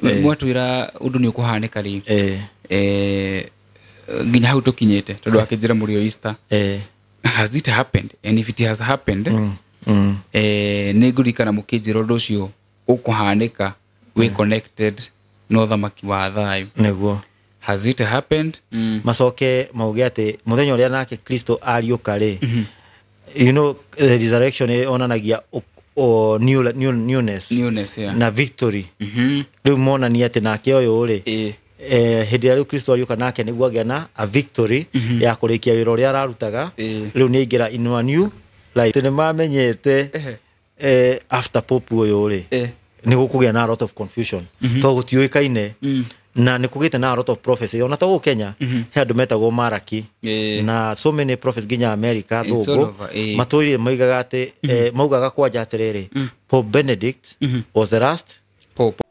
Mwatwira undu ni ukuhanĩka rĩ, nginya hau tũkinyĩte tondũ akĩnjĩra mũrĩ o Easter. Has it happened? And if it has happened, nĩ ngũririkana mũkĩnjĩra ũndũ ũcio ũkũhanĩka wĩ connected na ũthamaki wa thayũ. Nĩguo. Has it happened? Macoke mauge atĩ mũthenya ũrĩa nake Kristo ariũka rĩ, you know, resurrection onanagia newness Newness, yeah. na victory. Rĩu monania atĩ nake ũyũ rĩ, hĩndĩ ĩrĩa rĩu Kristo ariũka nake nĩguo agĩa na a victory ya kũrĩkia wĩra ũrĩa ararutaga. Rĩu nĩ aingĩra in a new life. Nĩ mamenyete after pope ũyũ rĩ, nĩ gũkũgĩa na a lot of confusion tondũ gũtiũĩkaine na nĩ kũgĩte na a lot of prophecy, ona to gũkũ Kenya he andũ metagwo Maraki na so many prophets nginya America. It's all thũngũ over, matũire moigaga atĩ, maugaga kwanja atĩrĩrĩ, Pope Benedict was the last Pope.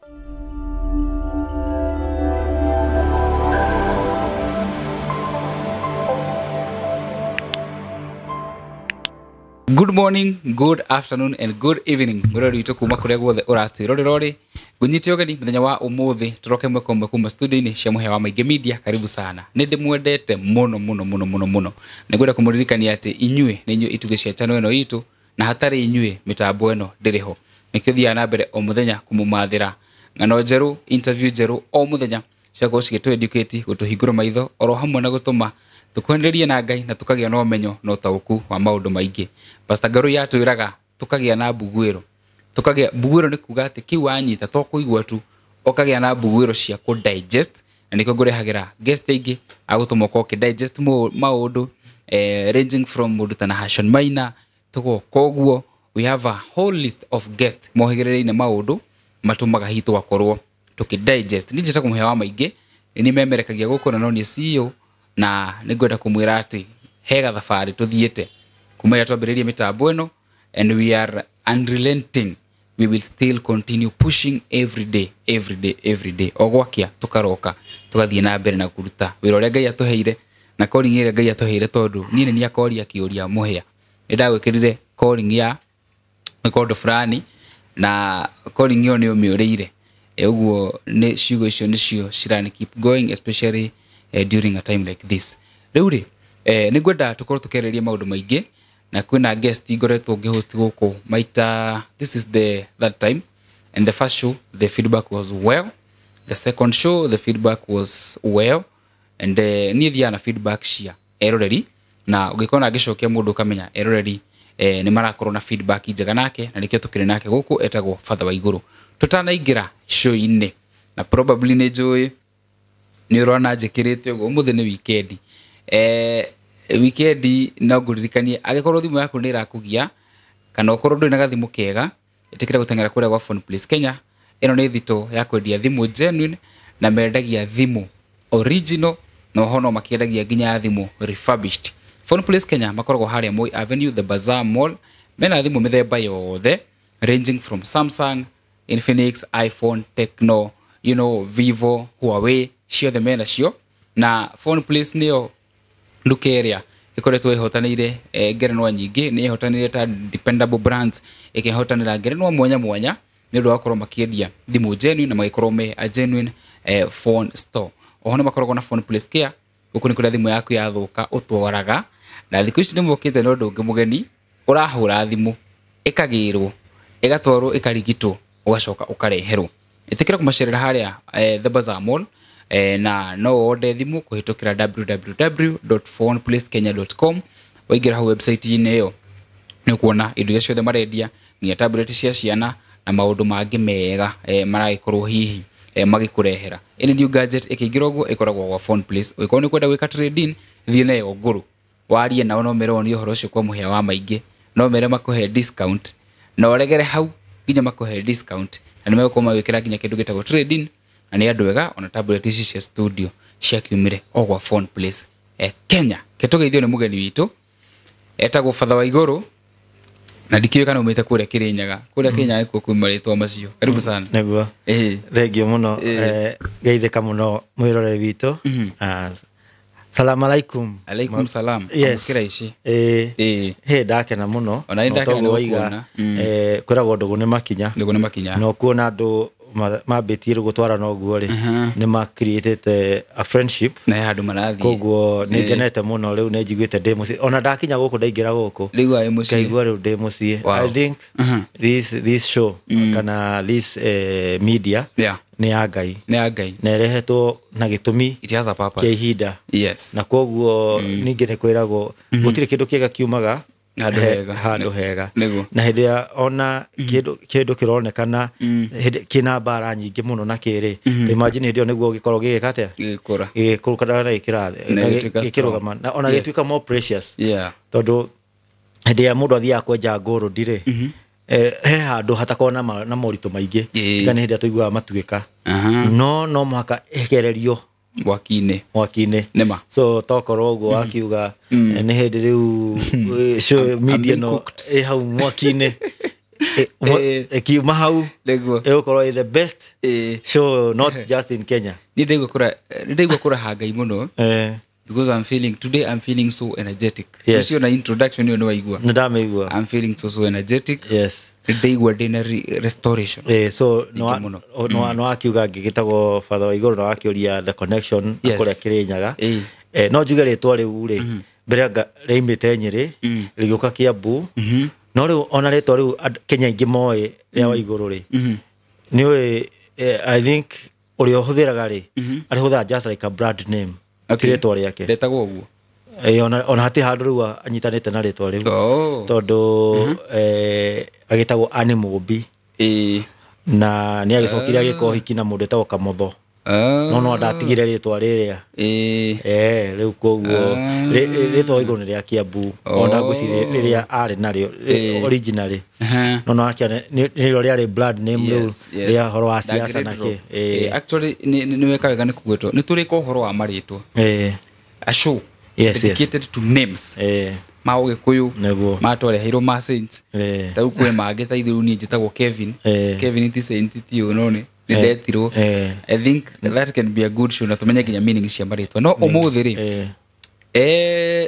Good morning, good afternoon and good evening. Mwĩrori witũ kuma kũrĩa guothe ũratwĩrorera ũrĩ, ngũnyite ũgeni mũthenya wa ũmũthĩ tũroke ĩmwe kwa ĩmwe kuma studio-inĩ cia Mũhĩa wa Maingĩ Media. Karibu sana. Nĩ ndĩmwendete mũno mũno mũno mũno mũno. Nĩ ngwenda kũmũririkania atĩ inyuĩ nĩ inyuĩ itugĩ cia channel ĩno itũ, na hatarĩ inyuĩ mĩtambo ĩno ndĩrĩ ho. Nĩkĩo thiaga na mbere o mũthenya kũmũmathĩra ng'ano njerũ, interview njerũ o mũthenya ciakorwo cigĩtũ educate, gũtũhingũra maitho oro hamwe na gũtũma tũkuhanĩrĩrie na Ngai na tũkagĩa na ũmenyo na ũtaũku wa maũndũ maingĩ. Pastor Ngarũi atwĩraga tũkagĩa na mbuguĩro. Tũkagĩa mbuguĩro nĩ kuga atĩ kĩu wanyita to kũigua tu, ũkagĩa na mbuguĩro cia kũ digest, na nĩkĩo ngũrehagĩra guest aingĩ agũtũma ũkorwo ũkĩ digest maũndũ, ranging from mũndũ ta Nahashon Maina tũgoka ũguo. We have a whole list of guests mohĩgĩrĩire maũndũ matũmaga hihi tũgakorwo tũkĩ digest. Niĩ njĩtagwo Mũhĩa wa Maingĩ, nĩ memerekagia gũkũ na no niĩ CEO, na nĩ ngwenda kũmwĩra atĩ he gathabarĩ tũthiĩte kuma rĩrĩa twambĩrĩirie mĩtambo ĩno, and we are unrelenting. We will still continue pushing every day, every day, every day. O gwakĩa tũkaroka tũgathiĩ na mbere na kũruta wĩra ũrĩa Ngai atũheire na calling ĩrĩa Ngai atũheire, tondũ niĩ nĩ niĩ akoria kĩũria Mũhĩa. Nĩ ndagwĩkĩrire calling ya gwĩka ũndũ fulani na calling ĩyo nĩ ũmĩũrĩire. Ũguo nĩ ciugo icio nĩcio cirani keep going, especially during a time like this. Rĩu rĩ, nĩ ngwenda tũkorwo tũkĩarĩrĩria maũndũ maingĩ na kwĩna guest ngoretwo ngĩhost gũkũ maita. This is the third time, and the first show the feedback was well, the second show the feedback was well, and niĩ thiaga na feedback cia eroreri, na ũngĩkona ngĩcokia mũndũ ũkamenya eroreri nĩ marakorwo na feedback njega nake, na nĩkĩo tũkĩrĩ nake gũkũ etagwo Father wa Igũrũ. Tũtanaingĩra show-inĩ, na probably nĩ njũĩ nĩ ũrona njĩkĩrĩte ũguo, ũmũthĩ nĩ weekend. Weekend no ngũririkanie angĩkorwo thimũ yaku nĩ ĩrakũgia kana ũkorwo ndũrĩ na gathimũ kega, ĩtĩkĩra gũteng'era kũrĩa gwa Phone Place Kenya. Ĩno nĩ thitũ ya kwendia thimũ genuine, na mendagia thimũ original, na oho no makĩendagia nginya thimũ refurbished. Phone Place Kenya makoragwo harĩa Moi Avenue, The Bazaar Mall. Mena thimũ mĩthemba yothe ranging from Samsung, Infinix, iPhone, Tecno, you know, Vivo, Huawei, ciothe mena cio. Na Phone Place nĩyo nduka ĩrĩa ĩkoretwo ĩhotanĩire ngerenwa nyingĩ, nĩ ĩhotanĩire ta dependable brands, ĩkĩhotanĩra ngerenwa mwanya mwanya nĩ ũndũ wa gũkorwo makĩendia thimũ genuine na magĩkorwo me a genuine phone store. Oho nĩ makoragwo na Phone Place Care. Gũkũ nĩ kũrĩa thimũ yaku yathũka ũtwaraga, na thikũ ici nĩ mokĩte na ũndũ ũngĩ mũgeni, ũrahũra thimũ ĩkagĩrwo ĩgatwarwo ĩkarigitwo ũgacoka ũkareherwo. Ĩtĩkĩra kũmacerera harĩa The Bazaar Mall, na no wonde thimũ kũhĩtũkĩra www.phoneplacekenya.com. Waingĩra hau website-inĩ ĩyo nĩ ũkuona indo iria ciothe marendia, nginya tablet cia ciana na maũndũ mangĩ mega maragĩkorwo hihi magĩkũrehera. Any new gadget ĩkĩingĩra ũguo ĩkoragwo gwa Phone Place. Ũngĩkorwo nĩ ũkwenda gwĩka trade in, thiĩ nayo ngũrũ warie nao, no mere wonie ũhoro ũcio kwa Mũhĩa wa Maingĩ, no mere makũhe discount, na ũregere hau nginya makũhe discount, na nĩ megũkorwo magĩkĩra nginya kĩndũ gĩtagwo trade in, na nĩ andũ ega. Ona tablet ici cia studio ciakiumire o gwa Phone Place Kenya. Ketũgeithio nĩ mũgeni witũ etagwo Father wa Igũrũ, na ndikĩũĩ kana umĩte kũrĩa Kĩrĩnyaga. Kũrĩa Kĩrĩnyaga nĩkuo kuma marĩtwa macio. Karibu sana. Nĩguo. Thengio mũno. Geithĩka mũno mwĩroreri witũ. Salamu alaikum. Alaikum salam. Yes. Amũkĩra ici. Hĩ ndakena mũno. Ona nĩ ndakena Na toguo waiga, nĩ gũkuona. Kwĩragwo ndũgũ nĩ makinya. Ndũgũ nĩ makinya. Na ũkuona andũ mambĩtie rĩu gũtwarana ũguo rĩ, nĩ ma created a friendship. Na he handũ marathiĩ. Koguo nĩ ngenete mũno rĩu, nĩ njiguĩte ndĩ mũciĩ. Ona ndakinya gũkũ, ndaingĩra gũkũ, Rĩu arĩ mũciĩ. ngaigua rĩu ndĩ mũciĩ. I think this show kana this media nĩ ya Ngai. Nĩ ya Ngai. Na ĩrehetwo na gĩtũmi It has a purpose. kĩa ihinda. Na koguo ningĩ nĩ kwĩragwo gũtirĩ kĩndũ kĩega kiumaga Handũ hega. Handũ hega. Nĩguo. Na hĩndĩ ĩrĩa ona kĩndũ kĩronekana hĩndĩ kĩna mbara nyingĩ mũno na kĩrĩ, imagine hĩndĩ ĩyo nĩguo gĩkorwo gĩgĩka atĩa? Gĩgĩkũra. Gĩgĩkũra na gĩkĩra Na gĩgĩtuĩka strong. gĩkĩrũgama na ona gĩtuĩka more precious, tondũ hĩndĩ ĩrĩa mũndũ athiaga kwenja gold rĩ, he handũ hatakoragwo na moritũ maingĩ. Tiga nĩ hĩndĩ ĩrĩa tũiguaga matuĩka, no mũhaka ĩgererio mwaki-inĩ. Mwaki-inĩ. Nĩma. So tokorwo ũguo wakiuga, nĩ hĩndĩ rĩu show media being no cooked. Ĩ hau mwaki-inĩ, ĩkiuma hau ĩgũkorwo ĩ the best show, not just in Kenya. Niĩ ndaigua kũraha Ngai mũno because I'm feeling today, I'm feeling so energetic. Ũcio na introduction ĩyo nĩ waigua. Nĩ ndamĩigua. I'm feeling so energetic. Nĩ ndaigua ndĩna restoration. So Nyingĩ mũno. Nĩ wakiuga ngĩgĩtagwo Father wa Igũrũ, na wakĩũria the connection na kũrĩa Kĩrĩnyaga. No njuge rĩtwa rĩu rĩ, mbere anga rĩaimĩte Nyĩrĩ, rĩgĩũka Kiambu, no rĩu ona rĩtwa rĩu Kenya aingĩ moĩ rĩa wa Igũrũ rĩ, nĩ ũĩ, I think ũrĩa ũhũthĩraga rĩ, arĩhũthĩraga just like a brand name, ti rĩtwa rĩake. Ndetagwo ũguo. Ona hatirĩ handũ rĩu anyitanĩte na rĩtwa rĩu, tondũ agĩtagwo Anĩ Mũmbi, na nĩ agĩcokire agĩka ũhiki na mũndũ etagwo Kamotho, no ndatigire rĩtwa rĩrĩa. Rĩu koguo rĩtwa Igũrũ nĩ rĩa Kiambu, ona ngwĩciria rĩrĩa arĩ narĩo originally, no akĩona nĩrĩo rĩarĩ brand name rĩu rĩa ũhoro wa siasa na kĩ. Actually nĩ weka wega nĩ kũgwetwo. Nĩ tũrĩka ũhoro wa marĩtwa, a show dedicated to names ma Ũgĩkũyũ, matwareheirwo ma saints. Ta rĩu kwĩ mangĩ, ta ithuĩ rĩu niĩ njĩtagwo Kevin. Kevin ti saint, ti ũũ, no nĩ ndetirwo. I think that can be a good show na tũmenye nginya meaning cia marĩtwa. No ũmũthĩ rĩ,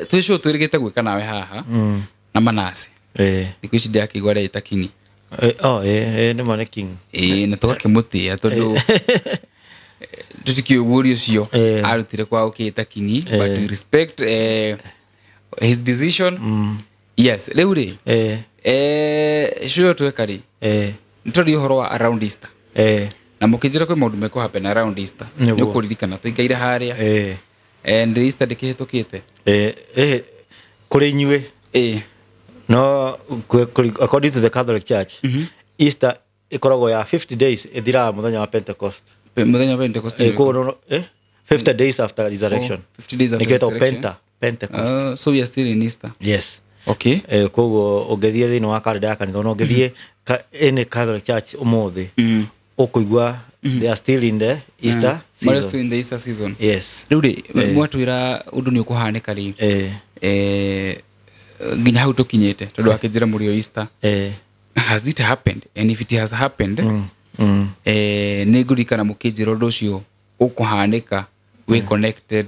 twĩ show twĩrĩgĩte gwĩka nawe haha na Manase. Thikũ ici ndĩrakĩigua areĩta Kingi. Oh, nĩ ma nĩ King. Ĩĩ, na tũgakĩmũtĩĩa tondũ tũtikĩũĩ guũria ũcio arutire kwa ũkĩĩta Kingi, but we respect his decision. Yes, rĩu rĩ, show ĩyo tweka rĩ, nĩtwaria ũhoro wa around Easter, na mũkĩnjĩra kwĩ maũndũ mekũ happen around Easter. Nĩ ũkũririkana tũikaire harĩa and Easter ndĩkĩhĩtũkĩte. Kũrĩ inyuĩ, no according to the Catholic Church, Easter ĩkoragwo ya 50 days, ĩthiraga mũthenya wa Pentecost. Mũthenya wa Pentecost. Koguo 50 days after resurrection. Oh, 50 days after Nĩkĩo ĩtagwo resurrection. Pentecost. So we are still in Easter. Yes. Okay. Koguo ũngĩthiĩ thĩinĩ wa kalenda ya kanitha, ona ũngĩthiĩ any Catholic church ũmũthĩ, ũkũigua they are still in the Easter Marĩa season. still in the Easter season. Yes. Rĩu rĩ, mwatwĩra ũndũ nĩ ũkũhanĩka rĩ, nginya hau tũkinyĩte, tondũ akĩnjĩra mũrĩ o Easter, has it happened? And if it has happened, nĩ ngũririkana mũkĩnjĩra ũndũ ũcio ũkũhanĩka wĩ connected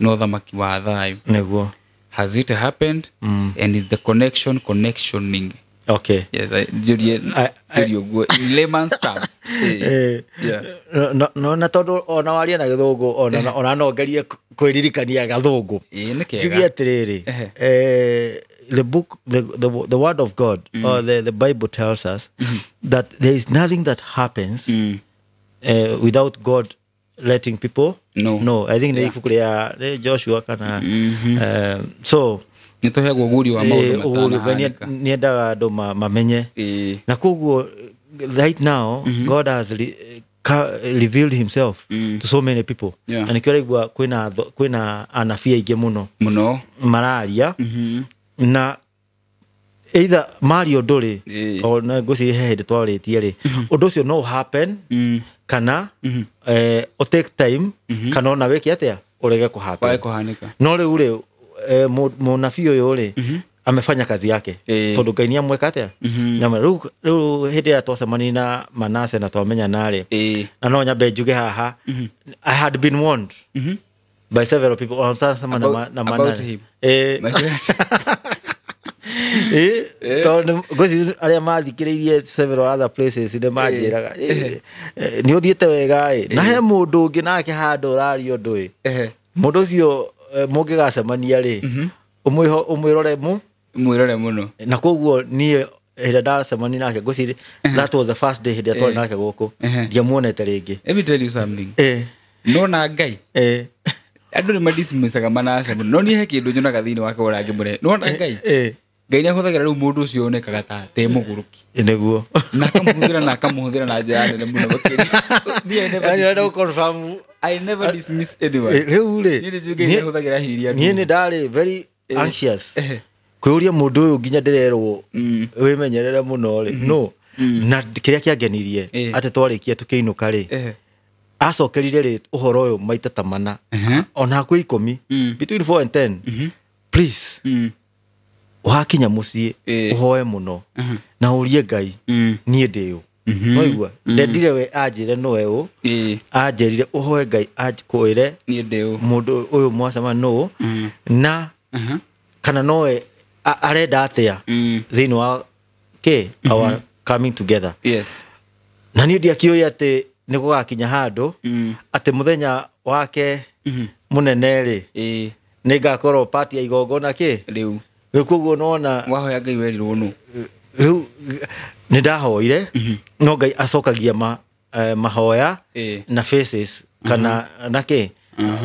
na ũthamaki wa thayũ. Nĩguo. Has it happened, and is the connection connectioning? Okay. Yes, njũrie njũrie ũguo in layman's terms. Yeah. No, na tondũ ona waria na gĩthũngũ, ona no ngerie kwĩririkania gathũngũ. Ĩĩ, nĩ Njuge kega. atĩrĩrĩ, the book, the word of God, or the Bible tells us that there is nothing that happens without God letting people Know. know. I think nĩ ibuku rĩa nĩ Joshua kana so Nĩ tũheagwo ũguũrio wa maũndũ ũguũrio Ngai matanahanĩka. nĩendaga andũ mamenye, na koguo right now God has revealed himself to so many people, na nĩkĩo ũraigua kwĩna anabii aingĩ mũno Mũno. mararia, na either maria ũndũ rĩ, ona ngwĩciria he hĩndĩ twarĩtie rĩ, ũndũ ũcio no happen kana ũ take time, kana ona wĩke atĩa, ũrege kũ happen. Wae kũhanĩka. No rĩu rĩ, mũnabii ũyũ rĩ, amefanya kazi yake, tondũ Ngai nĩamweka atĩa. Na rĩu hĩndĩ ĩrĩa twacemania na Manase na twamenyana rĩ, na no nyambe njuge haha, I had been warned by several people on sasa na About na about Manase. him. Tondũ ngwĩciria arĩa mathikĩrĩirie several other places nĩ manjĩraga nĩ ũthiĩte wega ĩ, na he mũndũ ũngĩ nake handũ ũraria ũndũ ĩ, mũndũ ũcio mũngĩgacemania rĩ, ũmwĩrore mwĩrore mũno. Na koguo niĩ hĩndĩ ĩrĩa ndacemania nake, ngwĩciria that was the first day hĩndĩ ĩrĩa twarĩ nake gũkũ, ndiamuonete rĩngĩ. Let me tell you something. Nona Ngai, andũ nĩ madismissaga Manase mũno, no niĩ he kĩndũ nyonaga thĩinĩ wake ũrangĩmũrehe. Nona Ngai, Ngai nĩ ahũthagĩra rĩu mũndũ ũcio onekaga ta te mũgũrũki, Nĩguo. na akamũhũthĩra, na akamũhũthĩra na njĩra nene mũno makĩria. So, niĩ I never Yaani ũrenda dismiss- gũ-confirm. I never dismiss anyone. Rĩu rĩ, Niĩ nĩ njũĩ Ngai nĩ ahũthagĩra hiria. Niĩ nĩ ndarĩ very anxious kwĩũria mũndũ ũyũ nginya ndĩrerwo wĩmenyerere mũno rĩ, no na kĩrĩa kĩangenirie atĩ twarĩkia tũkĩinũka rĩ, acokerire rĩ ũhoro ũyũ maita ta mana, ona hakuhĩ 10, between 4 and 10, please, wakinya mũciĩ, ũhoe mũno na ũrie Ngai niĩ ndĩ ũ. Noigua ndendire we anjĩre nĩwe ũ. Anjĩrire ũhoe Ngai akwĩre Niĩ ndĩ ũ. Mũndũ ũyũ mwacema nũ, na kana nowe arenda atĩa thĩinĩ wa kĩ our coming together. Na niĩ ndiakĩũĩ atĩ nĩ gũgakinya handũ atĩ mũthenya wake mũnene rĩ, nĩ ngakorwo part ya igongona kĩ. Rĩu. Rĩu koguo nona Wahoya Ngai werirwo nũ? Rĩu nĩ ndahoire, no Ngai acokagia mahoya na faces kana na kĩ,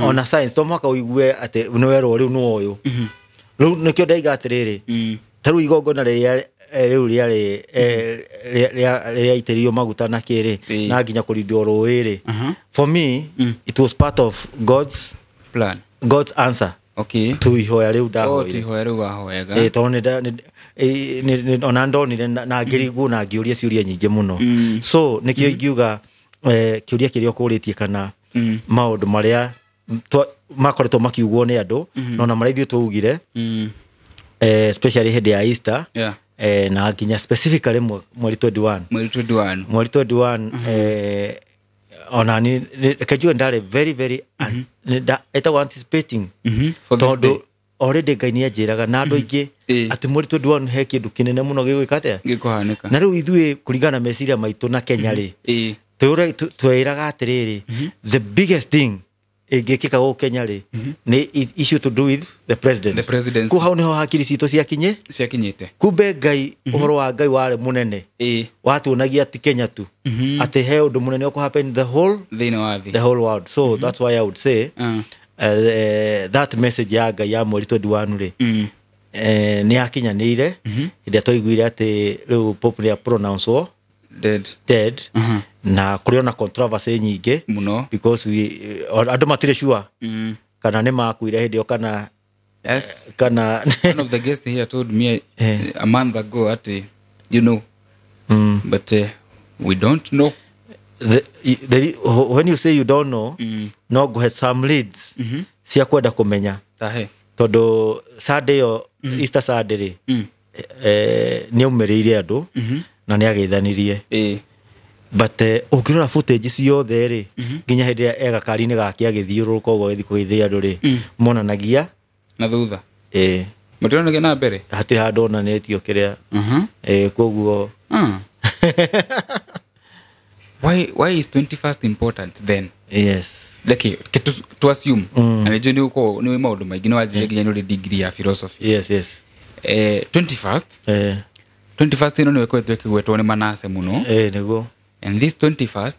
ona signs. To mũhaka ũigue atĩ nĩ werwo rĩu nĩ ũyũ. Rĩu nĩkĩo ndaiga atĩrĩrĩ, ta rĩu igongona rĩrĩa rĩu rĩarĩ rĩaitĩrĩirio maguta na kĩrĩ, na nginya kũrindwo rũĩ rĩ, for me it was part of God's Plan. God's answer to ihoya rĩu Oh, ndahoire. ti ihoya rĩu wahoyaga. Tondũ ona ndonire na ngĩrigwo na ngĩũria ciũria nyingĩ mũno. So nĩkĩo ingiuga kĩũria kĩrĩa ũkũrĩtie, kana maũndũ marĩa makoretwo makiugwo nĩ andũ, na ona marĩa ithuĩ twaugire, especially hĩndĩ ya Easter, na nginya specifically mweri 21. Mweri 21. Mweri 21, ona ni reke njuge ndarĩ very very ĩtagwo anticipating, For this day. tondũ already Ngai nĩ anjĩraga na andũ aingĩ atĩ mweri 21 he kĩndũ kĩnene mũno gĩgwĩka atĩa. Gĩkũhanĩka. Na rĩu ithuĩ kũringana na meciria maitũ na Kenya rĩ, twĩraga atĩrĩrĩ, the biggest thing ĩngĩkĩka gũkũ Kenya rĩ, nĩ issue to do with the president. The presidency. Kũu hau nĩho hakiri citũ ciakinye. Ciakinyĩte. Kumbe Ngai, ũhoro wa Ngai warĩ mũnene, watuonagia ti Kenya tu, atĩ he ũndũ mũnene ũkũ happen the whole Thĩinĩ wa thĩ. the whole world. So that's why I would say that message ya Ngai ya mweri 21 rĩ, nĩ yakinyanĩire hĩndĩ ĩrĩa twaiguire atĩ rĩu Pope nĩ pronounce Dead. Dead, na kũrĩ ona controversy nyingĩ Mũno. because we, andũ matirĩ sure kana nĩ makuire hĩndĩ ĩyo kana kana One of the guests here told me a month ago ati but we don't know. When you say you don't know, no ngũhe some leads cia kwenda kũmenya. Tahe. Tondũ Sunday ĩyo, Easter Sunday rĩ, nĩ aumĩrĩire andũ na nĩ ageithanirie, but ũngĩrora footage ciothe rĩ, nginya hĩndĩ ĩrĩa e gakari-inĩ gake agĩthiũrũrũka ũguo agĩthiĩ kũgeithia andũ rĩ, monanagia Na thutha. Mationanagia na mbere. Hatirĩ handũ onanĩtio kĩrĩa. Koguo Why is 21st important then? Yes. Reke ke tu assume, na nĩnjũĩ nĩ ũkorwo nĩ maũndũ maingĩ, nĩ wanjirie nginya nĩ ũrĩ degree ya philosophy. Yes. 21st, 21st ĩno nĩyo ĩkoretwo ĩkĩgwetwo nĩ Manase mũno. Nĩguo. And this 21st,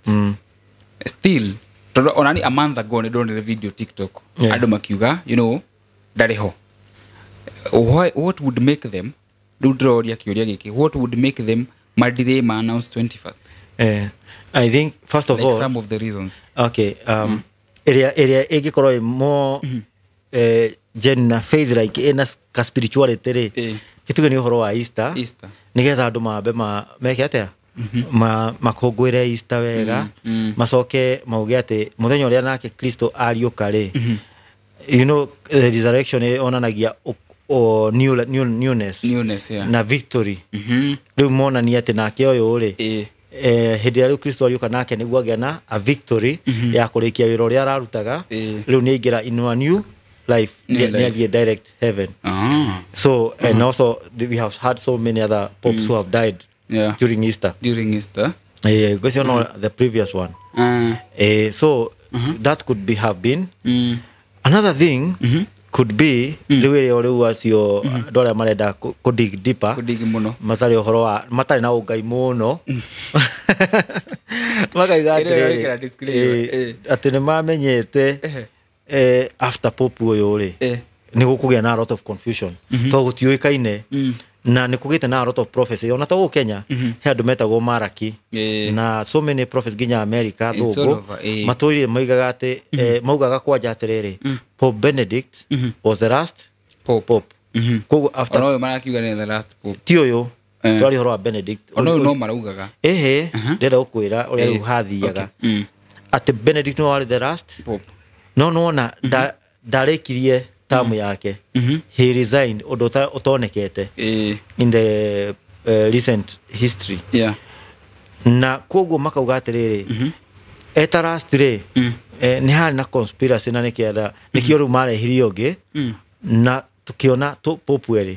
still, tondũ onani a month ago nĩ ndonire video TikTok, andũ makiuga ndarĩ ho. What would make them, rĩu ndĩroria kĩũria gĩkĩ, what would make them madirĩ ma announce 21st? I think first of Like all, some of the reasons. Okay, ĩrĩa ĩngĩkorwo ĩ more gen na faith, like ĩna ka spirituality rĩ, gĩtuge nĩ ũhoro wa Easter. Easter. Nĩgetha andũ mambe meke atĩa, makũngũĩre Easter wega, macoke mauge atĩ mũthenya ũrĩa nake Kristo ariũka rĩ, the resurrection yonanagia newness Newness, yeah. na victory. Rĩu monania atĩ nake ũyũ rĩ, hĩndĩ ĩrĩa rĩu Kristo ariũka nake nĩguo agĩa na a victory ya kũrĩkia wĩra ũrĩa ararutaga. Rĩu nĩ aingĩra in a new life, nĩ athiĩ direct heaven. So and also we have had so many other popes who have died during Easter. During Easter. Ngwĩciria no the previous one. So that could be have been. Another thing could be rĩu ĩrĩa rĩu acio andũ arĩa marenda kũ dig deeper, Kũdigi mũno. Matarĩ ũhoro wa matarĩ na ũngai mũno, makaiga Ĩrĩa atĩrĩrĩ, ĩrekĩra disclaimer, atĩ nĩ mamenyete after pope ũyũ rĩ, nĩ gũkũgĩa na a lot of confusion, tondũ gũtiũĩkaine na nĩ kũgĩte na a lot of prophecy. Ona to gũkũ Kenya he andũ metagwo Maraki na so many prophets nginya America, It's all thũngũ over, matũire moigaga atĩ maugaga kwanja atĩrĩrĩ, Pope Benedict was the last Pope. pope. Koguo after Ona ũyũ marakiuga nĩ the last pope. Ti ũyũ, twari ũhoro wa Benedict. Ona ũyũ no maraugaga. Ĩhĩ, ndĩrenda gũkwĩra ũrĩa rĩu hathiaga, atĩ Benedict nĩwe warĩ the last Pope. No nĩwona ndarĩkirie tamu yake, he resigned, ũndũ ũtonekete in the recent history. Na koguo makauga atĩrĩrĩ, eta last rĩ, nĩ harĩ na conspiracy na nĩkĩetha nĩkĩo rĩu marehire ũngĩ na tũkĩona pope erĩ,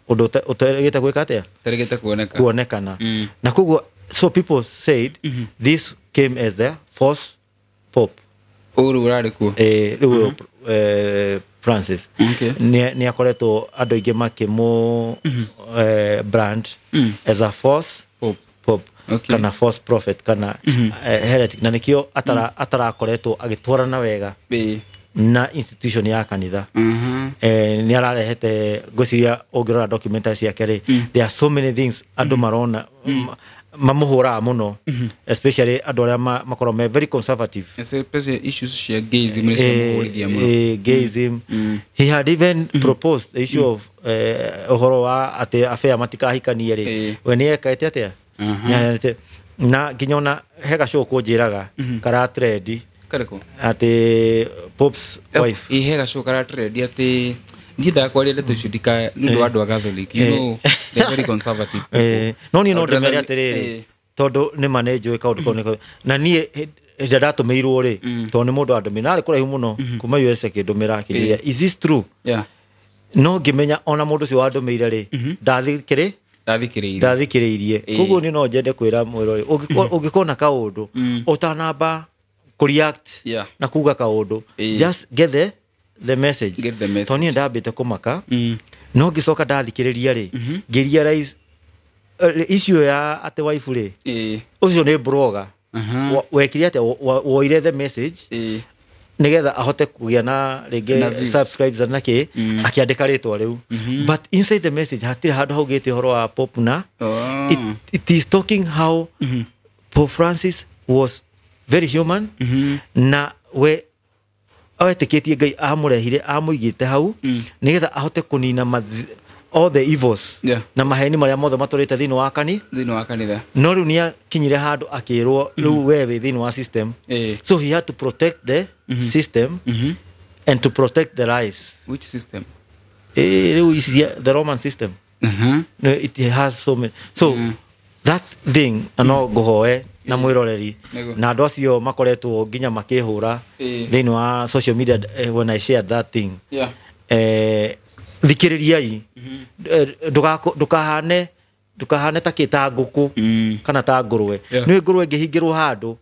ũndũ ũteregĩte gwĩka atĩa? Tarĩgĩte kuoneka. Kuonekana. Na koguo so people said this came as the fourth pope. Ũrũ ũrarĩ kuo. Rĩu ũyũ, Francis nĩ akoretwo andũ aingĩ makĩmũ brand as a false Pope. pope kana false prophet kana heretic, na nĩkĩo atarakoretwo agĩtwarana wega na institution ya kanitha. Nĩ ararehete, ngwĩciria ũngĩrora documentary ciake rĩ, there are so many things andũ marona mamũhũraga mũno, especially andũ arĩa makoragwo me very conservative. Especially issues cia gayism nĩ ciamũhũrithia mũno. Gayism. He had even proposed the issue of ũhoro wa atĩ affair matikahikanie rĩ. We nĩ ekete atĩa? Na nginya ona he gacũũ kũnjĩraga karatrendi Karĩkũ? Atĩ Pope's wife. Ĩ, he gacũũ karatrendi atĩ ndiendaga kwaria ndeto icio ndika nĩ ũndũ wa andũ a Catholic. You know, they're very conservative people. No niĩ no I'd rather ndĩmere atĩrĩrĩ, tondũ nĩ ma nĩ njũĩ kaũndũ kau nĩko, na niĩ hĩndĩ ĩrĩa ndatũmĩirwo rĩ, tondũ nĩ mũndũ andũmĩire narĩ kũraihu mũno kuma US, akĩndũmĩra akĩnjĩra, "Is this true?" No ngĩmenya ona mũndũ ũcio wandũmĩire rĩ, ndathikĩrĩ Ndathikĩrĩirie. Ndathikĩrĩirie. Koguo niĩ no njende kwĩra mwĩrori, ũngĩkorwo na kaũndũ, ũtanamba kũreact na kuga kaũndũ, just get the message. Get the message. Tondũ niĩ ndambĩte kũmaka, no ngĩcoka ndathikĩrĩria rĩ, ngĩrealize issue ya atĩ wife rĩ, ũcio nĩ blogger. Wekire atĩa? Woire the message nigetha ahote kũgĩa na Na rĩngĩ views. subscribes na kĩ, akĩandĩka rĩtwa rĩu, but inside the message hatirĩ handũ haugĩte ũhoro wa pope na it is talking how Pope Francis was very human na we etĩkĩtie Ngai amũrehire amũigĩte hau nĩgetha ahote kũnina all the evils na maheni marĩa mothe matũrĩte thĩinĩ wa kani Thĩinĩ wa kanitha. No rĩu nĩ akinyire handũ akĩrwo rĩu we wĩ thĩinĩ wa system, so he had to protect the system and to protect the lies. Which system? Rĩu ici the Roman system. No, it has so many, so that thing na no ngũhoe na mwĩroreri na andũ acio makoretwo nginya makĩhũra thĩinĩ wa social media, when I shared that thing, thikĩrĩriai. Ndũkahane ta kĩ ta ngũkũ kana ta ngũrwe. Nĩ ngũrwe ĩngĩhingĩrwo handũ,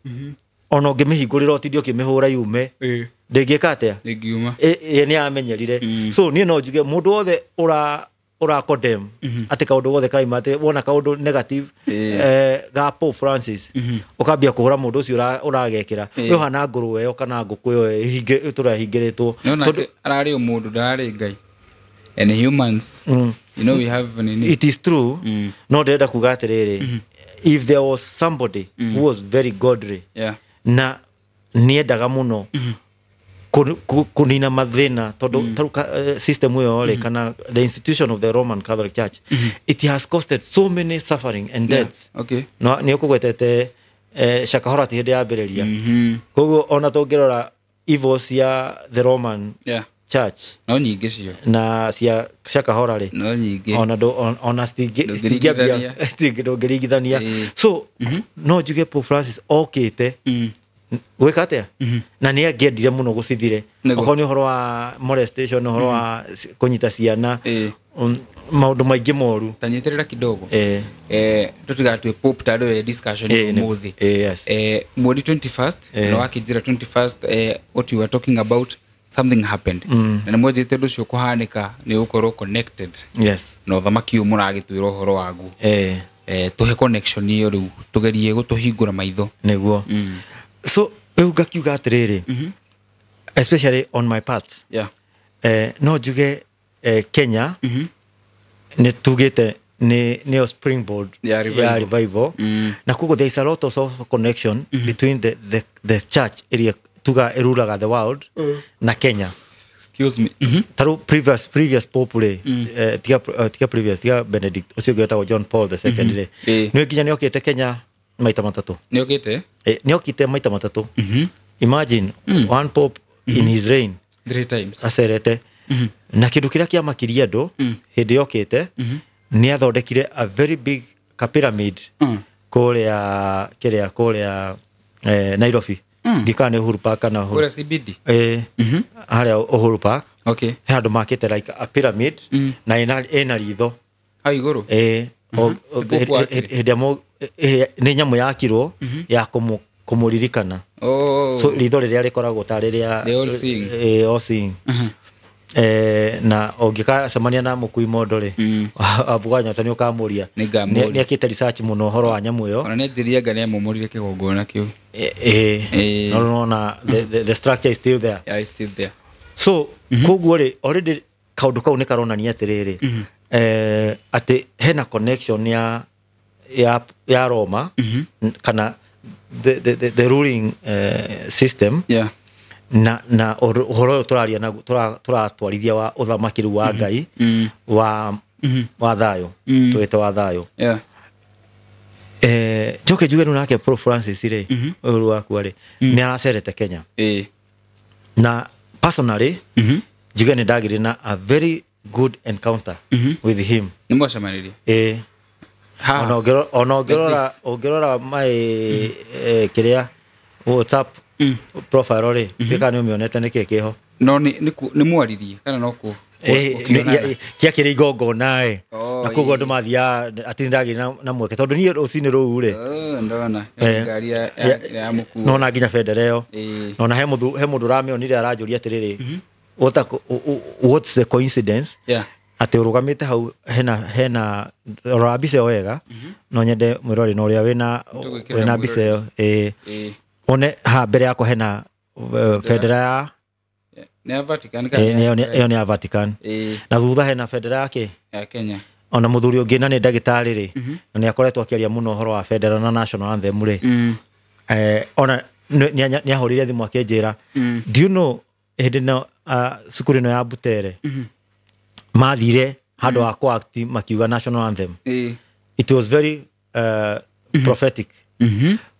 ona ũngĩmĩhingũrĩra ũtinde ũkĩmĩhũra yume, ndĩngĩka atĩa? Ĩngiuma. Ĩ nĩ yamenyerire. So niĩ no njuge mũndũ wothe ũra condemn atĩ kaũndũ gothe karaima, atĩ wona kaũndũ negative ga Pope Francis, ũkambia kũhũra mũndũ ũcio ũragekĩra, we ũhana ngũrwe ĩyo kana ngũkũ ĩyo tũrahingĩrĩtwo. No nake ararĩ o mũndũ, ndararĩ Ngai. And humans, you know, we have nini. It is true, no ndĩrenda kuga atĩrĩrĩ, if there was somebody who was very godly na nĩendaga mũno kũnina mathĩna, tondũ tarĩu system ĩyo rĩ, kana the institution of the Roman Catholic Church, it has costed so many suffering and deaths. No nĩ ũkũgwetete Shakahola ti hĩndĩ yambĩrĩria. Koguo ona tũngĩrora evil cia the Roman Church No nyingĩ cio. Na cia Shakahola rĩ, No nyingĩ. ona ona Ndũngĩringithania. Ndũngĩringithania. So no njuge Pope Francis okĩte Gwĩka atĩa? Na nĩ angĩendire mũno gũcithire. Okorwo nĩ ũhoro wa molestation, ũhoro wa kũnyita ciana, maũndũ maingĩ moru. Tanyitĩrĩra kidogo. Tũtigatue Pope ta rĩwe discussion ũmũthĩ. Yes. Mweri 21st, no wakĩnjĩra 21st, what you were talking about, something happened. Na nĩ mwanjĩte ũndũ ũcio kũhanĩka nĩ ũgũkorwo connected. Yes. Na ũthamaki ũyũ mũragĩtwĩra ũhoro waguo. Tũhe connection ĩyo rĩu, tũgerie gũtũhingũra maitho. Nĩguo. So rĩu ngakiuga atĩrĩrĩ, especially on my part, yeah. No njuge Kenya nĩ tugĩte nĩyo springboard ya revival. Na koguo there is a lot of also connection between the church ĩrĩa tuga ĩruraga the world na Kenya. Excuse me. Taru previous pope rĩ, tiga previous, tiga Benedict ũcio ũngĩ wetagwo John Paul the second rĩ, nĩ nginya nĩokĩte Kenya maita matatũ. Nĩokĩte? Nĩokĩte maita matatũ. Imagine one pope in his reign 3 times acerete. Na kĩndũ kĩrĩa kĩamakirie andũ hĩndĩ yokĩte nĩ athondekire a very big pyramid kũrĩa kĩrĩa kũrĩa Nairobi. Ndikana nĩ Uhuru Park kana kũrĩa CBD? Harĩa Uhuru Park. Okay. He handũ makĩte like a pyramid na ĩna ritho hau igũrũ. Hĩndĩ nĩ nyamũ yakirwo ya kũmũririkana. So ritho rĩrĩa rĩkoragwo ta rĩrĩa the all seeing. All seeing. Na ũngĩkacemania na mũkui mondo rĩ, abuganyota nĩ ũkamũria. Nĩ akĩte research mũno ũhoro wa nyamũ ĩyo. Ona nĩ anjirie anga nĩ amomorire kĩgongona kĩu. No nona the structure is still there. Yeah, it's still there. So koguo rĩ, already kaũndũ kau nĩ karonania atĩrĩrĩ, atĩ hena connection ya Roma kana the ruling system. Yeah. Na ũhoro ũyũ tũraria naguo tũratwarithia wa ũthamaki rĩu wa Ngai wa thayũ, tũĩte wa thayũ. Yeah. Njoke njuge rĩu nake Pope Francis rĩ, ũyũ wakua rĩ, nĩ aracerete Kenya. Na personally njuge nĩ ndagĩire na a very good encounter with him. Nĩ mwacemanirie? Ona ũngĩrora my kĩrĩa WhatsApp profile rĩ, kana nĩ ũmĩonete nĩkĩ kĩho? No nĩ mwaririe kana no kũ? Kĩakĩrĩ igongona ĩ, na koguo andũ mathiaga atĩ ndagĩire na mweke tondũ niĩ rũcinĩ rũu rĩ, ndona ngari ya mũkuo, nona nginya bendera ĩyo, nona he mũndũ ũramĩonire aranjũria atĩrĩrĩ, what's the coincidence atĩ ũrũgamĩte hau hena rora mbica ĩyo wega, no nyende mwĩrori na ũrĩa wĩna mbica ĩyo, one ha mbere yakwa hena bendera ya nĩ Vatican kana ĩyo nĩ ya Vatican, na thutha hena bendera yake ya Kenya. Ona mũthuri ũngĩ na nĩ ndagĩtarĩ rĩ, na nĩ akoretwo akĩaria mũno ũhoro wa bendera na national anthem rĩ, ona nĩ ahũrire thimũ akĩnjĩra, do you know hĩndĩ ĩno cukuru ĩno ya Butere mathire handũ ha kũ-act makiuga national anthem. It was very prophetic.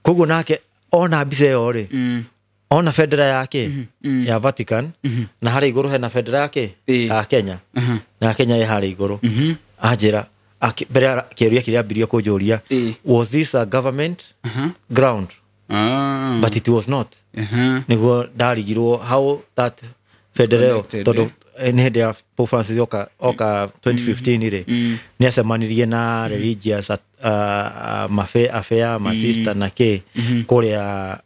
Koguo nake ona mbica ĩyo rĩ, ona bendera yake ya Vatican, na harĩa igũrũ hena bendera yake ya Kenya, na Kenya ĩ harĩa igũrũ. Anjĩra mbere ya kĩũria kĩrĩa ambirie kũnjũria, was this a government ground? But it was not. Nĩguo ndarigirwo how that bendera ĩyo, tondũ nĩ hĩndĩ ya Pope Francis oka 2015 rĩ, nĩ acemanirie na religious affair masista na kĩ kũrĩa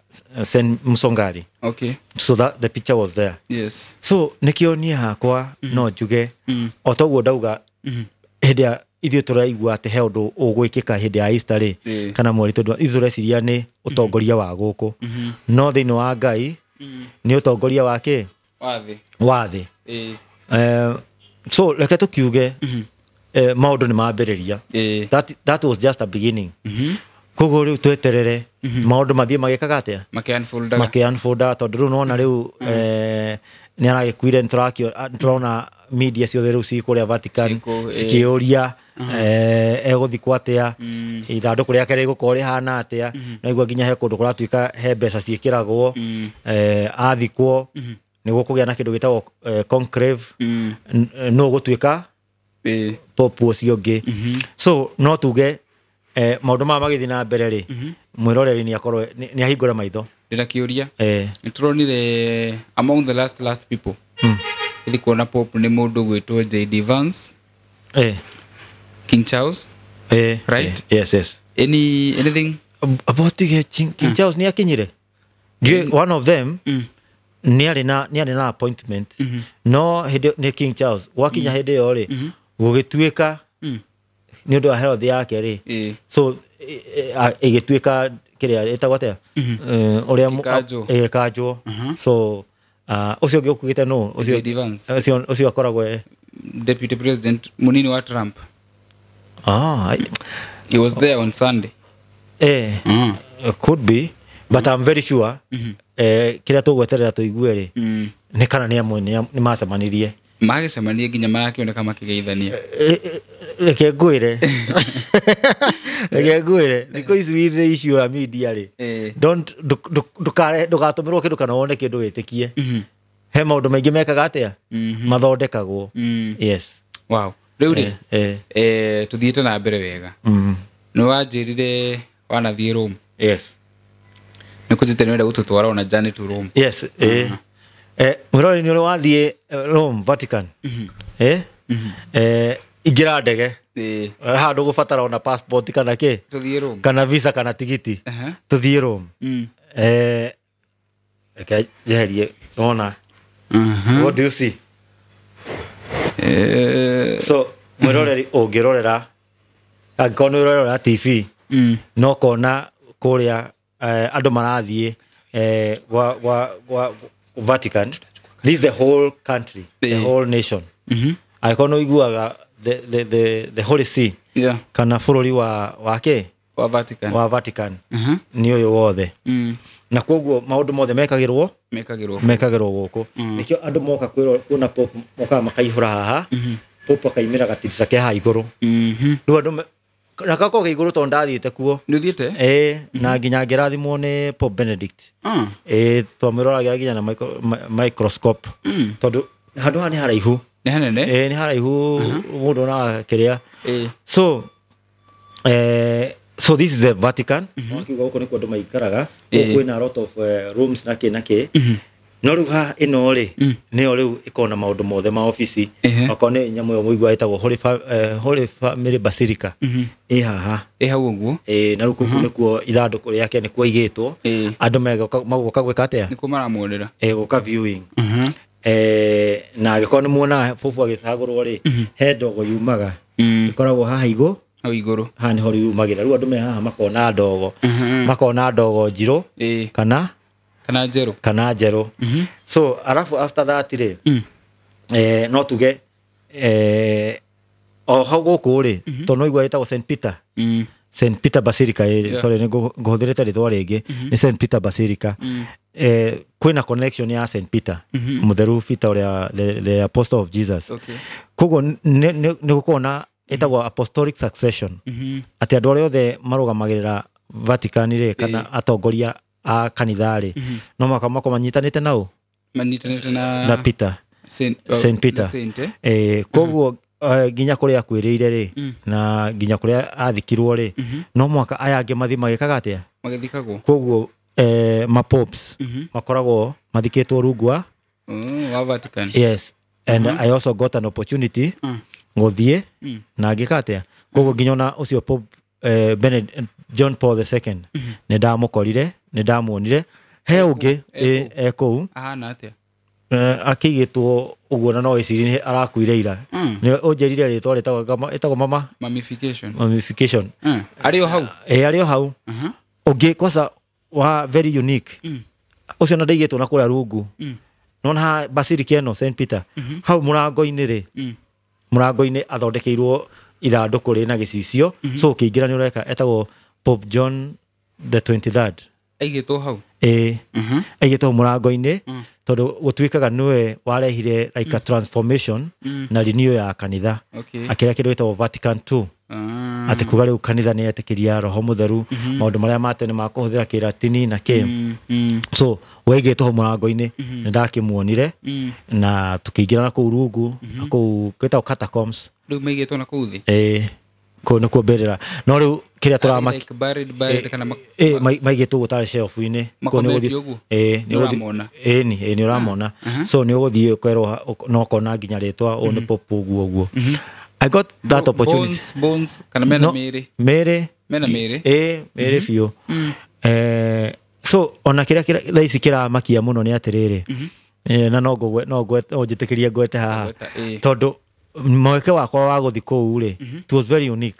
St. Musongari. Okay. So that the picture was there. Yes. So nĩkĩo niĩ hakwa no njuge o toguo ndauga hĩndĩ ya ithuĩ tũraigua atĩ he ũndũ ũgwĩkĩka hĩndĩ ya Easter rĩ, kana mweri tondũ ithuĩ tũreciria nĩ ũtongoria wa gũkũ, no thĩinĩ wa Ngai nĩ ũtongoria wa kĩ? Wa thĩ. So reke tũkiuge maũndũ nĩ mambĩrĩria. That was just a beginning. Koguo rĩu tweterere maũndũ mathiĩ magĩkaga atĩa? Makĩ-unfoldaga tondũ rĩu nĩwona rĩu nĩ aragĩkuire, nĩtũrona media ciothe rĩu ci kũrĩa Vatican cikĩũria egũthikwo atĩa, ithandũkũ rĩake rĩgũkorwo rĩhana atĩa, naigua nginya he kũndũ kũratuĩka he mbeca ciĩkĩragwo, athikwo nĩ gũkũgĩa na kĩndũ gĩtagwo conclave, nũ gũtuĩka pope ũcio ũngĩ. So no tuge Maũndũ maya magĩthiĩ na mbere rĩ, mwĩroreri nĩ akorwo nĩ ahingũre maitho. Ndĩna kĩũria. Nĩtũronire among the last people ithi kuona Pope nĩ mũndũ gwĩtwo JD Vance, King Charles, right? Yes, yes. Anything about King Charles nĩ akinyire? One of them nĩ arĩ na appointment, no hĩndĩ nĩ King Charles gwakinya hĩndĩ ĩyo rĩ, gũgĩtuĩka nĩ ũndũ wa health yake rĩ, so ĩgĩtuĩka kĩrĩa ĩtagwo atĩa, ũrĩa ĩgĩkanjwo. So ũcio ũngĩ ũkuĩte nũ? Ũcio akoragwo deputy president munini wa Trump. He was there on Sunday. Could be, but I'm very sure kĩrĩa tũgweterera tũigue rĩ, nĩ kana nĩ amwe nĩ macemanirie. Magĩcemania nginya marakĩoneka makĩgeithania. Reke ngwĩre. Reke ngwĩre, thikũ ici with the issue ya media rĩ, don't ndũgatũmĩrwo kĩndũ kana wone kĩndũ wĩtĩkie. He maũndũ maingĩ mekaga atĩa? Mathondekagwo. Yes. Wow. Rĩu rĩ, tũthiĩte na mbere wega. Nĩ wanjĩrire wanathiĩ Rome. Yes. Nĩ kũnjĩte nĩ wenda gũtũtwara ona journey to Rome. Yes. Mwĩroreri nĩ ũrĩ wathiĩ Rome, Vatican. Ingĩra ndege. Haha ndũgũbatara ona passport kana kĩ? Tũthiĩ Rome. Kana visa kana tigiti. Tũthiĩ Rome. Reke njeherie wona. What do you see? So mwĩroreri ũngĩrorera, angĩkorwo nĩ ũrorera TV, no kona kũrĩa andũ marathiĩ gwa Vatican. This is the whole country, the whole nation. Angĩkorwo nĩ ũiguaga the Holy See, kana bũrũri wa kĩ? Wa Vatican. Wa Vatican. Nĩ ũyũ wothe. Na koguo maũndũ mothe mekagĩrwo gũkũ. Nĩkĩo andũ moka kuona Pope mokaga makaihũra haha. Pope akaimĩra gatirica ke haha igũrũ. Rĩu andũ na gakorwo ke igũrũ tondũ ndathiĩte kuo. Nĩ ũthiĩte? Na nginya ngĩrathimwo nĩ Pope Benedict. Twamwĩroragĩra nginya na microscope. Tondũ handũ haha nĩ haraihu. Nĩ hanene? Nĩ haraihu mũndũ onaga kĩrĩa. So so this is the Vatican. Wakiuga gũkũ nĩkuo andũ maikaraga. Kwĩna a lot of rooms na kĩ na kĩ. No rĩu haha ĩno rĩ, nĩyo rĩu ĩkoragwo na maũndũ mothe ma obici. Okorwo nĩ nyamũ ĩyo mũigua ĩtagwo Holy Family Basilica. Ĩ haha. Ĩ hau ũguo. Na rĩu kũu nĩkuo ithandũkũ rĩake nĩkuo aigĩtwo. Andũ magoka gwĩka atĩa? Nĩkuo maramuonera. Gũka viewing. Na angĩkorwo nĩ muonaga Pope agĩcagũrwo rĩ, he ndogo yumaga. Ĩkoragwo haha igũ. Hau igũrũ. Haha nĩho yumagĩra. Rĩu andũ me haha makona ndogo. Makona ndogo njirũ kana njerũ. Kana njerũ. So alafu after that rĩ, no tuge o hau gũkũ rĩ, tondũ no igua ĩtagwo St Peter. St Peter Basilica, sorry nĩ ngũhũthĩrĩte rĩtwa rĩngĩ, nĩ St Peter Basilica. Kwĩna connection ya St Peter, mũtheru Peter ũrĩa the apostle of Jesus. Koguo nĩ gũkorwo na ĩtagwo apostolic succession. Atĩ andũ arĩa othe marũgamagĩrĩra Vatican rĩ, kana atongoria a kanitha rĩ, no mũhaka makorwo manyitanĩte nao? Manyitanĩte na Peter. St Peter. Koguo nginya kũrĩa akuĩrĩire rĩ, na nginya kũrĩa athikirwo rĩ, no mũhaka aya angĩ mathiĩ magĩkaga atĩa? Magĩthikagwo. Koguo ma popes makoragwo mathikĩtwo rungu wa Vatican. Yes. And I also got an opportunity gũthiĩ na ngĩka atĩa? Koguo nginya ona ũcio Pope John Paul II nĩ ndamũkorire, nĩ ndamuonire. He ũngĩ e kũu. Ahana atĩa? Akĩigĩtwo ũguo na no wĩcirie nĩ arakuire ira. Nĩ ũnjĩrire rĩtwa rĩtagwo mama mummification. Mummification. Arĩ o hau. Arĩ o hau. Ũngĩ kwanza wa very unique. Ũcio na ndaigĩtwo na kũrĩa rungu. Nona basilica ĩno St Peter. Hau mũrango-inĩ rĩ, mũrango-inĩ athondekeirwo ithandũkũ rĩna gĩcicio. So ũkĩingĩra nĩ ũreka, etagwo Pope John the 23rd. Aigĩtwo hau. Aigĩtwo mũrango-inĩ tondũ gũtuĩkaga nĩwe warehire like a transformation na renewal ya kanitha. Akĩrĩa kĩndũ gĩtagwo Vatican II. Atĩ kuga rĩu kanitha nĩ yetĩkĩria Roho Mũtheru, maũndũ marĩa ma tene ma kũhũthĩra kĩratini na kĩ. So waigĩtwo hau mũrango-inĩ, nĩ ndakĩmuonire na tũkĩingĩra na kũu rungu, na kũu gwĩtagwo catacombs. Rĩu maigĩtwo na kũu thĩ? Kũu nĩkuo mbĩrĩra. No rĩu kĩrĩa tũramaki like buried buried kana maigĩtwo ũguo tarĩ shelf-inĩ. Kũu nĩ Makometio ũgũthiĩ- ũguo? Ĩĩ, nĩ ũgũthiĩ- Nĩũramona? Ĩĩ, nĩ ĩĩ, nĩ ũramona. So nĩ ũgũthiĩ ũkerwo na ũkona nginya rĩtwa, ũyũ nĩ pope ũguo ũguo. I got that opportunity. Bones, bones kana mena No, mĩĩrĩ? Mĩĩrĩ. Mena mĩĩrĩ? Ĩĩ, mĩĩrĩ biũ. So ona kĩrĩa thaa ici kĩramakia mũno nĩ atĩrĩrĩ, na no ngũgwe- no ngwe- no njĩtĩkĩrie ngwete haha, Gweta, ĩĩ. tondũ mweke wakwa wa gũthiĩ kũu rĩ, it was very unique,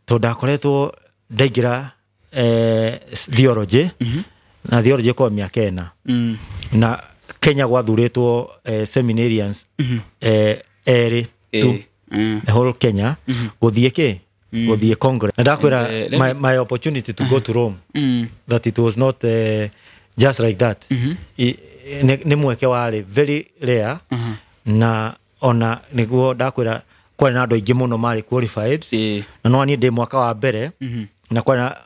tondũ ndakoretwo ndaingĩra theology, na theology ĩkoragwo mĩaka 4. Na Kenya gwathurĩtwo seminarians erĩ tu, the whole Kenya, gũthiĩ kĩ gũthiĩ Congress. Na ndakwĩra, And, let my opportunity to go to Rome, that it was not just like that. Nĩ mweke warĩ very rare, na ona nĩguo ndakwĩra kwarĩ na andũ aingĩ mũno marĩ qualified, na no niĩ ndĩ mwaka wa mbere, na kwarĩ na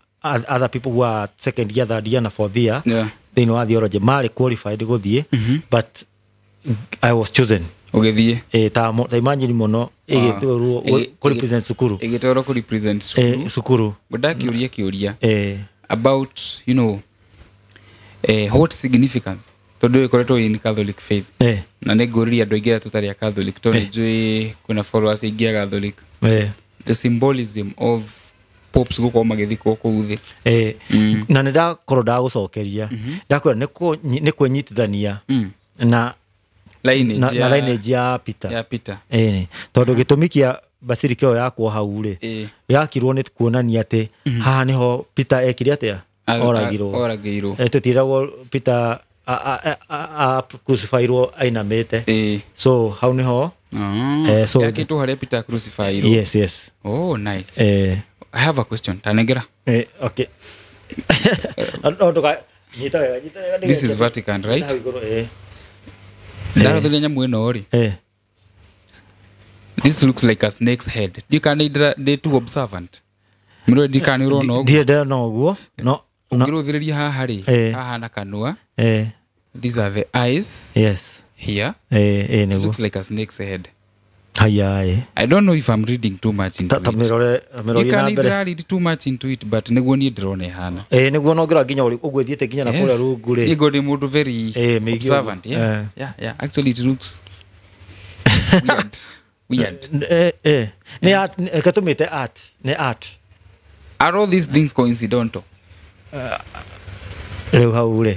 other people who are second year, third year na fourth year thĩinĩ wa theology marĩ qualified gũthiĩ, but I was chosen. Ũgĩthiĩ. Ta imagine mũno ĩgĩtwarwo kũ represent cukuru. Ĩgĩtwarwo kũ represent cukuru. Cukuru. Ndakĩũria kĩũria about what significance, tondũ ĩkoretwo in Catholic faith, na nĩ ngũrĩria andũ aingĩ arĩa tũtarĩ a Catholic, tondũ nĩ njũĩ kwĩna followers aingĩ a Catholic, the symbolism of popes gũkorwo magĩthikwo kũu thĩ. Na nĩ ndakorwo ndagũcokeria, ndakwĩra nĩ kwĩnyitithania na lineage na lineage ya Peter. Ya Peter. Ĩĩ, tondũ gĩtũmi kĩa basilica ĩyo yakwo hau rĩ, yakirwo nĩ kuonania atĩ haha nĩho Peter ekire atĩa, oragirwo. Oragĩirwo. Tũtiragwo Peter crucifyirwo ainamĩte. So hau nĩho so Yakĩtwo harĩa Peter crucifyirwo. Yes. Oh, nice. I have a question, tanengera. Okay. No nduka nyita wega, nyita wega. This is Vatican, right? Hau igũrũ, ĩĩ. Ndarothiria nyamũ ĩno rĩ, this looks like a snake's head. Ndikana ndĩ too observant mũrũ, ndikana ũrona ũguo? Ndirĩ ndĩrona ũguo, no no. Ũngĩrũthĩrĩria haha rĩ, haha na kanua, these are the eyes here. Ĩĩ, It nĩguo. looks like a snake's head. Haya, ĩĩ. I don't know if I'm reading too much into Ta it. mĩrore mĩrorie Ndikana na mbere. ndĩra read too much into it, but nĩguo niĩ ndĩrona ĩhana. Ĩĩ, nĩguo nongera nginya ũguo ĩthiĩte nginya na kũrĩa rungu rĩ. Niĩ ngorwo ndĩ mũndũ very Mĩingĩ ũguo. observant, yeah. Yeah, actually it looks weird, weird. Nĩ art, reke tũmĩte art, nĩ art. Are all these things coincidental? Rĩu hau rĩ,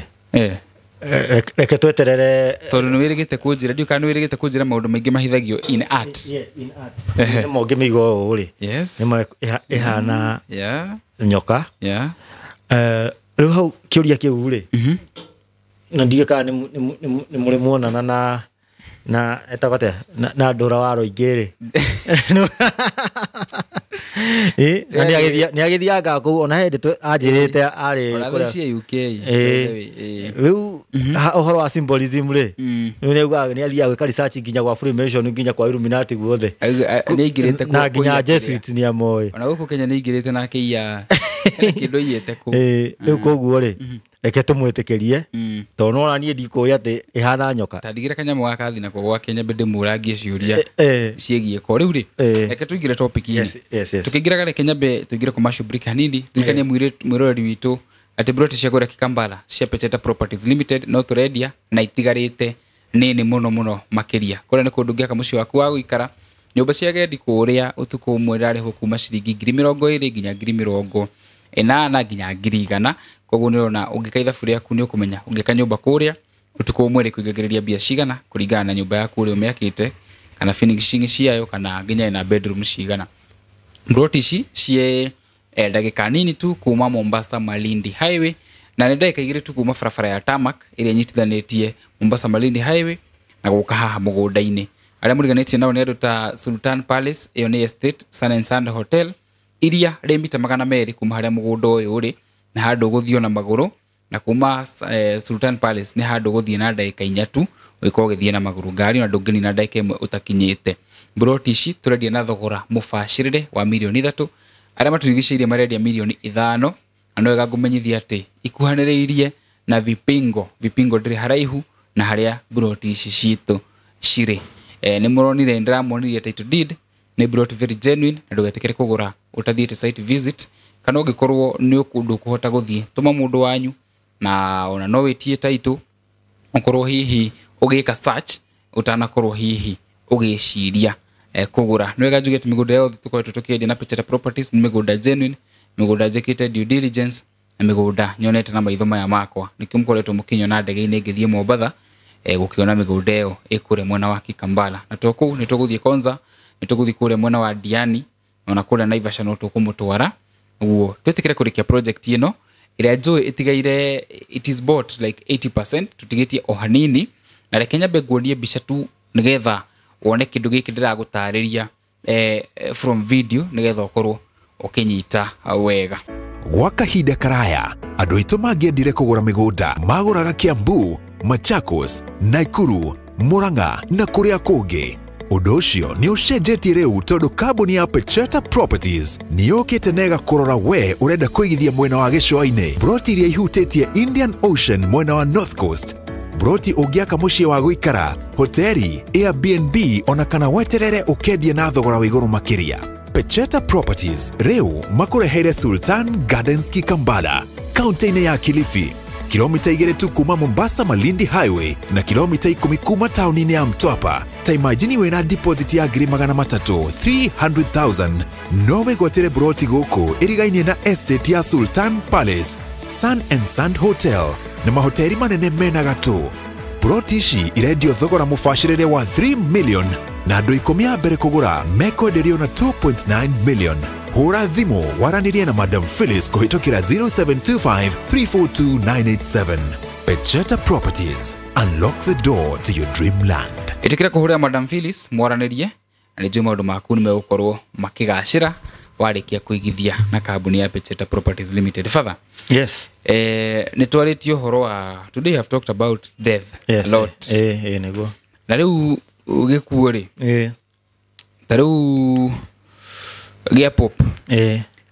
reke tweterere. Tondũ nĩ wĩrĩgĩte kũnjĩra, ndiũ kana nĩ wĩrĩgĩte kũnjĩra maũndũ maingĩ mahithagio in art. Yes, in art. Nĩmo ũngĩmĩigua ũũ rĩ, nĩmo ĩhana nyoka. Rĩu hau kĩũria kĩu rĩ, na ndiũĩ kana nĩ mũrĩ muonana na etagwo atĩa, na Ndũra wa Rũingĩ rĩ. Ĩ, na nĩ agĩthianga kũu, ona he hĩndĩ anjĩrĩte arĩ Ona kũrĩa. thaa ici UK. Ĩ. Rĩu ũhoro wa symbolism rĩ, rĩu nĩ augaga nĩ athiaga gwĩka research nginya gwa Freemason, nginya kwa Illuminati guothe. Nĩ aingĩrĩte Na nginya Jesuit nĩ amoĩ. Ona gũkũ Kenya nĩ aingĩrĩte na akĩiya hena kĩndũ aiyĩte kũu. Ĩ, rĩu koguo rĩ, reke tũmwĩtĩkĩrie, tondũ nona niĩ ndikũĩ atĩ ĩhana nyoka. Ta ndigĩra kanyamũ gaka thiĩ nako gwake nyambe ndĩmũrangie ciũria ciĩgiĩ ko rĩu rĩ, reke tũingĩre topic-inĩ. Yes. Tukĩingĩraga, reke nyambe tũingĩre commercial break hanini, ririkanie mwĩroreri witũ atĩ broti cia kũrĩa Kikambala cia Pecheta Properties Limited no tũrendia na itigarĩte nini mũno mũno makĩria. Kũrĩa nĩ kũndũ ũngĩaka mũciĩ waku wa gũikara. Nyũmba cia agendi kũrĩa ũtukũ ũmwe ĩrarĩhwo kuma ciringi 20,000 nginya 80,000 nginya 100,000. Koguo nĩ ũrona ũngĩka ithabu rĩaku nĩ ũkũmenya ũngĩka nyũmba kũrĩa ũtukũ ũmwe rĩkũingagĩrĩria mbia cigana kũringana na nyũmba yaku ũrĩa ũmĩakĩte, kana finishing ciayo, kana nginya ĩna bedroom cigana. Mburoti ici ciĩ ndagĩka nini tu kuma Mombasa Malindi Highway, na nĩ ndagĩka 2 tu kuma barabara ya tarmac ĩrĩa ĩnyitithanĩtie Mombasa Malindi Highway na gũka haha mũgũnda-inĩ. Arĩa mũriganĩtie nao nĩ andũ ta Sultan Palace, ĩyo nĩ estate, Sun and Sand Hotel iria rĩ mita 200 kuma harĩa mũgũnda ũyũ ũrĩ, na handũ ũgũthiĩ na magũrũ, na kuma Sultan Palace nĩ handũ ũgũthiĩ na ndagĩka 4 tu ũgĩkorwo ũgĩthiĩ na magũrũ, ngari ona ndũngĩnina ndagĩka 1 ũtakinyĩte. Mburoti ici tũrendia na thogora mũbacĩrĩre wa mirioni 3, arĩa matũrigicĩirie marendia mirioni 5, na no wega ngũmenyithia atĩ ikuhanĩrĩirie na Vipingo. Vipingo ndĩrĩ haraihu na harĩa mburoti ici citũ cirĩ. Nĩ mũronire, ndĩramonirie title deed, nĩ mburoti very genuine, na ndũgetĩkĩre kũgũra ũtathiĩte site visit kana ũngĩkorwo nĩ ndũkũhota gũthiĩ, tũma mũndũ wanyu na ona no wĩtie title ũkorwo hihi ũgĩka search ũtanakorwo hihi ũgĩciria kũgũra. Nĩ wega njuge atĩ mĩgũnda yothe tũkoretwo tũkĩendia na Pecheta Properties nĩ mĩgũnda genuine, mĩgũnda njĩkĩte due diligence na mĩgũnda nyonete na maitho maya makwa. Nĩkĩo mũkoretwo mũkĩnyona ndege-inĩ ngĩthiĩ Mombatha gũkĩona mĩgũnda ĩyo ĩ kũrĩa mwena wa Kikambala. Na to kũu nĩ tũgũthiĩ Konza, nĩ tũgũthiĩ kũrĩa mwena wa Diani ona kũrĩa Naivasha no tũkũmũtwara ũguo twĩtĩkĩre kũrĩkia project ĩno ĩrĩa njũĩ ĩtigaire, it is bought like 80%, tũtigĩtie o hanini. Na reke nyambe nguonie mbica tu nĩgetha wone kĩndũ gĩkĩ ndĩragũtarĩria from video nĩgetha ũkorwo ũkĩnyita wega. Gwa kahinda karaya andũ aitũ mangĩendire kũgũra mĩgũnda magũraga Kiambu, Machakos, Nakuru, Murang'a na kũrĩa kũngĩ. Ũndũ ũcio nĩ ũcenjetie rĩu tondũ kambuni ya Pecheta Properties nĩ yũkĩte na ĩgakũrora we ũrenda kũigithia mwena wa gĩcũa-inĩ, broti iria ihutĩtie Indian Ocean mwena wa North Coast, broti ũngĩaka mũciĩ wa gũikara, hoteri, Airbnb ona kana weterere ũkendia na thogora wa igũrũ makĩria. Pecheta Properties rĩu makũreheire Sultan Gardens Kikambala, kaunti-inĩ ya Kilifi, kilomita 2 tu kuma Mombasa Malindi Highway na kilomita 10 kuma tauni-inĩ ya Mtwapa. Ta imagine wĩna deposit ya 300,000 300,000 no wĩgwatĩre broti gũkũ ĩrigainie na estate ya Sultan Palace, Sun and Sand Hotel na mahoteri manene mena gatũ. Broti ici irendio thogora mũbacĩrĩre wa 3 million na andũ 10 a mbere kũgũra mekwenderio na 2.9 million. Hũra thimũ waranĩrie na Madam Phyllis kũhĩtũkĩra 0725 342 987. Pecheta Properties, unlock the door to your dreamland. Ĩtĩkĩra kũhũrĩra Madam Phyllis mwaranĩrie na nĩ njũĩ maũndũ maku nĩ megũkorwo makĩgacĩra warĩkia kũigithia na kambuni ya Pecheta Properties Limited. Father, yes, nĩ twarĩtie ũhoro wa today you have talked about death yes, a lot. Nĩguo. Na rĩu gĩkuũ rĩ, ta rĩu gĩa pop,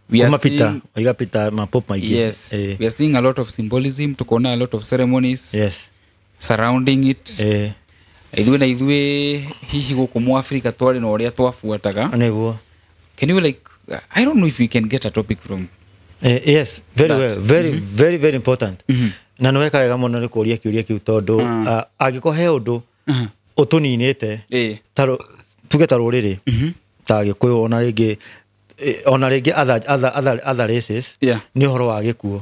we are seeing, Peter, ma pop maingĩ. Yes, we are seeing a lot of symbolism, tukona a lot of ceremonies, yes, surrounding it. Ithuĩ na ithuĩ hihi gũkũ mu Africa twarĩ na ũrĩa twabuataga. Nĩguo. Can you like, I don't know if we can get a topic from yes, very that. Well, very, very, very important. Na nĩ weka wega mũno nĩ kũũria kĩũria kĩu tondũ angĩkorwo he ũndũ ũtũninĩte tuge ta rũrĩrĩ ta Gĩkũyũ ona rĩngĩ other races, nĩ ũhoro wa gĩkuũ.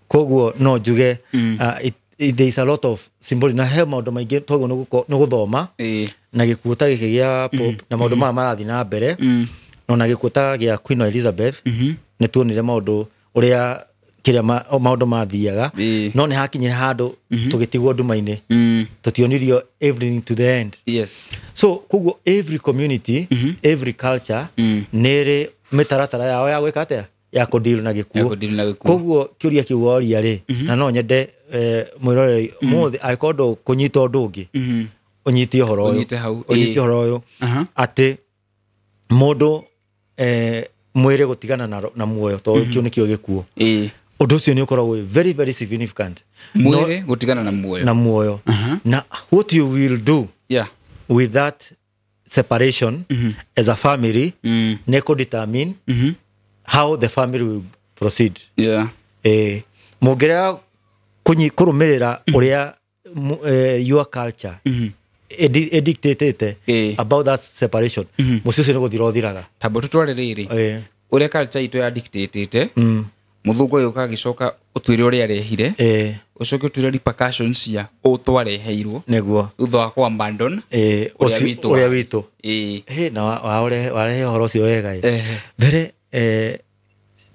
Koguo no njuge there is a lot of symbolism na he maũndũ maingĩ toguo nĩ gũthoma na gĩkuũ ta gĩkĩ gĩa Pope na maũndũ maya marathiĩ na mbere na gĩkuũ ta gĩa Queen Elizabeth nĩ tuonire maũndũ ũrĩa kĩrĩa maũndũ mathiaga no nĩ hakinyire handũ tũgĩtigwo nduma-inĩ tũtionirio everything to the end. Yes. So koguo every community, every culture nĩ ĩrĩ mĩtaratara yao ya gwĩka atĩa ya kũndiru na gĩkuũ. Koguo kĩũria kĩu woria rĩ na no nyende mwĩroreri mũthĩ angĩkorwo ndũkũnyita ũndũ ũngĩ ũnyite ũhoro ũyũ, ũnyite ũhoro ũyũ atĩ mũndũ mwĩrĩ gũtigana na muoyo tondũ kĩu nĩkĩo gĩkuũ. Ũndũ ũcio nĩ ũkoragwo very very significant. Mwĩrĩ gũtigana na muoyo. Na muoyo. Na what you will do with that separation as a family nĩ kũ determine how the family will proceed. Yeah. Mũngĩrega kũrũmĩrĩra ũrĩa your culture edictatete about that separation mũciĩ ũcio nĩ gũthira ũthiraga. Tamba tũtware rĩrĩ ũrĩa culture itũ ya dictatete mũthũngũ ũyũ ũgagĩcoka ũtwĩre ũrĩa arehire ũcoke ũtwĩre repercussions cia ũũ twareheirwo nĩguo thutha wa kũ abandon ũrĩa witũ. Na warehe ũhoro ũcio wega. Mbere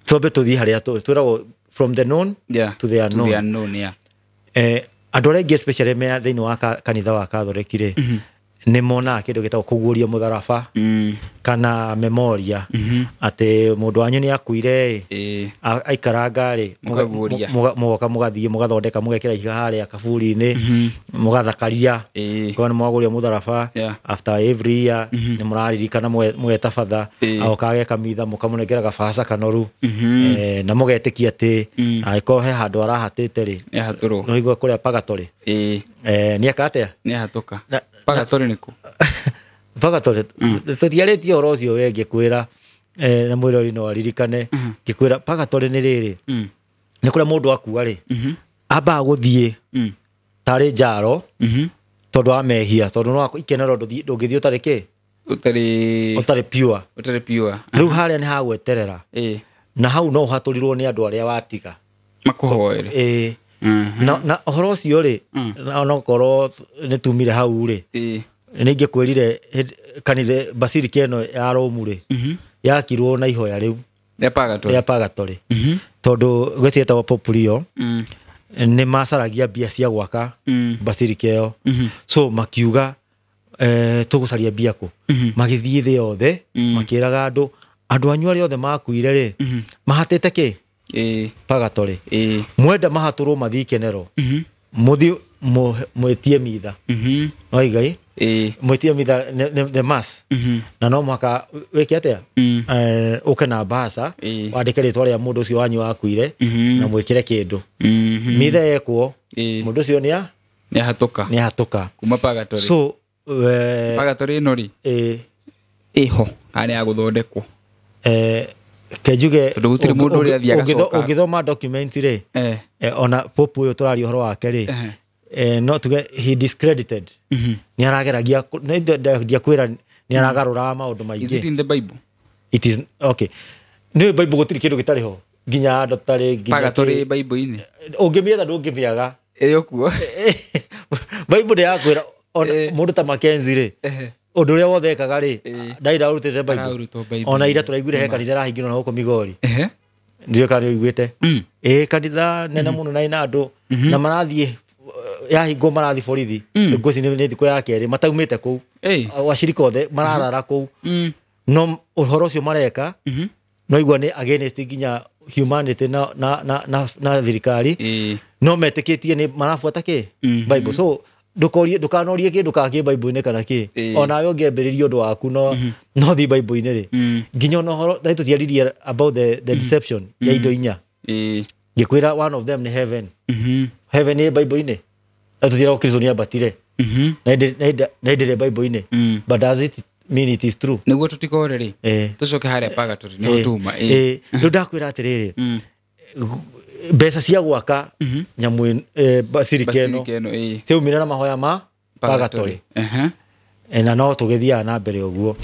twambe tũthiĩ harĩa twĩragwo from the known to the unknown. To the unknown, yeah. Andũ arĩa aingĩ especially me thĩinĩ wa kanitha wa Catholic rĩ nĩ monaga kĩndũ gĩtagwo kũguũria mũtharaba kana memoria atĩ mũndũ wanyu nĩ akuire aikaranga rĩ mũgoka mũgathiĩ mũgathondeka mũgekĩra ihiga harĩa kaburi-inĩ mũgathakaria korwo nĩ mwagũria mũtharaba after every year nĩ mũraririkana mũgeta batha agoka ageka mitha mũkamũnengera gabaca kanoru na mũgetĩkia atĩ angĩkorwo he handũ arahatĩte rĩ no igua kũrĩa purgatory nĩ eka atĩa nĩ ahatũka. Purgatory nĩkũ? Purgatory tũtiarĩtie ũhoro ũcio wengĩ kwĩra Na mwĩrori no aririkane ngĩkwĩra purgatory nĩ rĩrĩ, nĩ kũrĩa mũndũ akua rĩ, ambaga gũthiĩ tarĩ njaro tondũ wa mehia, tondũ no ikenero ndũngĩthiĩ ũtarĩ kĩ, ũtarĩ pure, ũtarĩ pure. Rĩu harĩa nĩ hagweterera, na hau no ũhatũrirwo nĩ andũ arĩa watiga makũhoere. Na ũhoro ũcio rĩ, onokorwo nĩ tumire hau rĩ, nĩ ingĩkwĩrire kanitha basilica ĩno ya Rome rĩ, yakirwo na ihoya rĩu rĩa purgatory, tondũ gwĩciĩtagwo Pope Leo nĩ macaragia mbia cia gwaka basilica ĩyo. So makiuga tũgũcaria mbia kũ, magĩthiĩ thĩ yothe makĩraga andũ anyu arĩa othe makuire rĩ, mahatĩte kĩ purgatory, mwenda mahatũrwo mathiĩ ikenero, mũthiĩ mwĩtie mitha, no igai mwĩtie mitha the mass, na no mũhaka wĩke atĩa, ũke na mbaca wandĩke rĩtwa rĩa mũndũ ũcio wanyu wakuire na mwĩkĩre kĩndũ. Mitha yekwo mũndũ ũcio nĩ ahatũka kuma purgatory. So purgatory ĩno rĩ ĩho kana ya gũthondekwo, kenjuge tondũ gũtirĩ mũndũ ũrĩa athiaga coka. Ũngĩthoma document rĩ, ona Pope ũyũ tũraria ũhoro wake rĩ, no tuge he discredited, nĩ arageragia, ndiakwĩra nĩ aragarũraga maũndũ maingĩ. Is it in the Bible? It is okay. Nĩ Bible gũtirĩ kĩndũ gĩtarĩ ho, nginya andũ tarĩ nginya purgatory Bible-inĩ ũngĩmĩetha ndũngĩmĩaga, ĩrĩ okuo. Bible ndĩrakwĩra mũndũ ta Mackenzie rĩ, ũndũ ũrĩa wothe ekaga rĩ, ndarĩ arutĩte Bible. Ona ira tũraiguire he kanitha ĩrahingĩrwo na gũkũ Migori, ndiũĩ kana nĩũiguĩte. Kanitha nene mũno na ĩna andũ na marathiĩ yahingwo marathiĩ borithi, ngwĩci nĩ thikũ ya kerĩ mataumĩte kũu, wacirika othe mararara kũu, no ũhoro ũcio mareka no igua nĩ against nginya humanity na thirikari, no metĩkĩtie nĩ marabuata kĩ Bible. So ndũkanorie kĩndũ kana kĩ Bible-inĩ kana kĩ, onawe ũngĩambĩrĩria ũndũ waku no thiĩ Bible-inĩ rĩ, nginya ona ũhoro na tũtiaririe about the deception ya indo inya, ngĩkwĩra one of them nĩ heaven. Heaven nĩ Bible-inĩ, na tũtiĩragwo Kristo nĩ ambatire, na ndĩrĩ Bible-inĩ, but does it mean it is true? Nĩguo tũtikore rĩ, tũcoke harĩa purgatory nĩho tuma. Rĩu ndakwĩra atĩrĩrĩ, mbeca cia gwaka nyamũ basilica ĩno ciaumire na mahoya ma purgatory, na no tũgĩthiaga na mbere ũguo.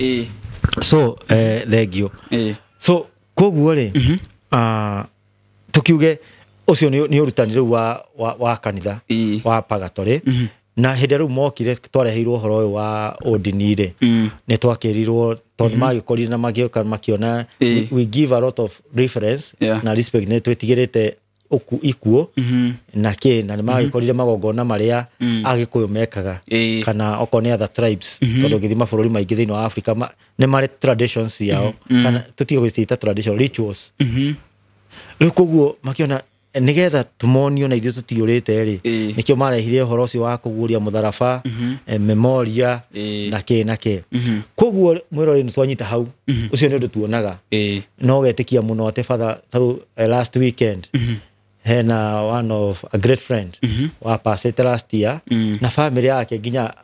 So thank you. So koguo rĩ, tũkiuge ũcio nĩ ũrutani rĩu wa kanitha wa purgatory. Na hĩndĩ rĩu mokire twareheirwo ũhoro ũyũ wa ũndini rĩ, nĩ twakĩrirwo tondũ magĩkorire na magĩũka makĩona we give a lot of reference na respect, nĩ twĩtigĩrĩte ikuũ na kĩ, na nĩ magĩkorire magongona marĩa Agĩkũyũ mekaga kana okorwo nĩ other tribes, tondũ ũngĩthiĩ mabũrũri maingĩ thĩinĩ wa Africa nĩ marĩ traditions ciao, kana tũtige gũciĩta tradition, rituals. Rĩu koguo makĩona nĩgetha tũmonio na ithuĩ tũtiũrĩte rĩ, nĩkĩo marehire ũhoro ũcio wa kũguũria mũtharaba, memoria na kĩ na kĩ. Koguo mwĩrori nĩ twanyita hau, ũcio nĩ ũndũ tuonaga, no ũgetĩkia mũno atĩ father tarĩu last weekend hena one of a great friend wa passĩte last year, na family yake nginya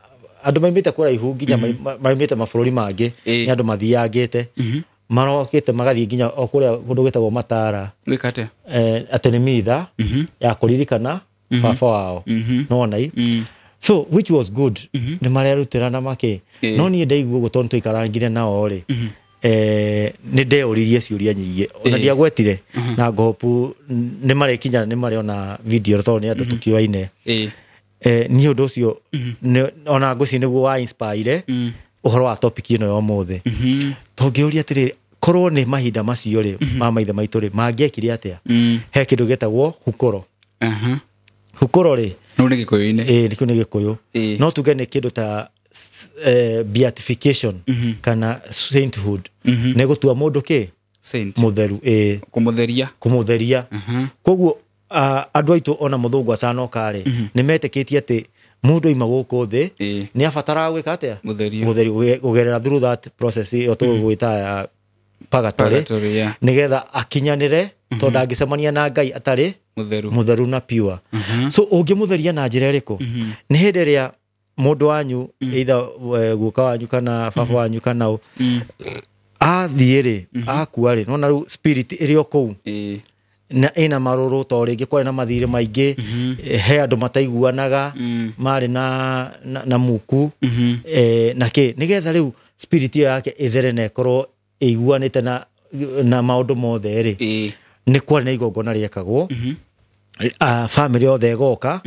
andũ maimĩte kũraihu, nginya maimĩte mabũrũri mangĩ, nĩ andũ mathiangĩte, marokĩte magathiĩ nginya o kũrĩa kũndũ gwĩtagwo Matara gwĩka atĩa, atĩ nĩ mitha ya kũririkana baba wao, nona i. So which was good, nĩ marerutĩra na makĩ, no niĩ ndaigua ũguo tondũ twaikarangire nao rĩ, nĩ ndeũririe ciũria nyingĩ ona ndiagwetire, na ngohopu nĩ marĩkinya nĩ marĩona video tondũ nĩ andũ tũkĩoaine. Niĩ ũndũ ũcio ona ngwĩciria nĩguo wa inspire ũhoro wa topic ĩno ya ũmũthĩ. Tũngĩũria atĩrĩrĩ, korwo nĩ mahinda macio rĩ ma maithe maitũ rĩ, mangĩekire atĩa? He kĩndũ gĩtagwo hukũro. Hukũro rĩ no nĩ Gĩkũyũ-inĩ, nĩkĩo nĩ Gĩkũyũ, no tuge nĩ kĩndũ ta beatification kana sainthood, nĩ gũtua mũndũ kĩ saint, mũtheru, kũmũtheria. Koguo andũ aitũ ona mũthũngũ atanoka rĩ, nĩ metĩkĩtie atĩ mũndũ aima gũkũ thĩ nĩ abataraga gwĩka atĩa, mũtherio, kũgerera through that process ĩyo tũgwĩta ya purgatory, nĩgetha akinyanĩre, tondũ ndangĩcemania na Ngai atarĩ mũtheru na pure. So ũngĩmũtheria na njĩra ĩrĩkũ? Nĩ hĩndĩ ĩrĩa mũndũ wanyu, either guka wanyu kana baba wanyu kana Athiĩ rĩ, akua rĩ, nona rĩu spirit ĩrĩ o kũu na ĩna marũrũ, to rĩngĩ kwarĩ na mathirĩ maingĩ, he andũ mataiguanaga, marĩ na muku, na kĩ, nĩgetha rĩu spirit ĩyo yake ĩthere na ĩkorwo ĩiguanĩte na maũndũ mothe rĩ, nĩ kwarĩ na igongona rĩekagwo. Family yothe ĩgoka,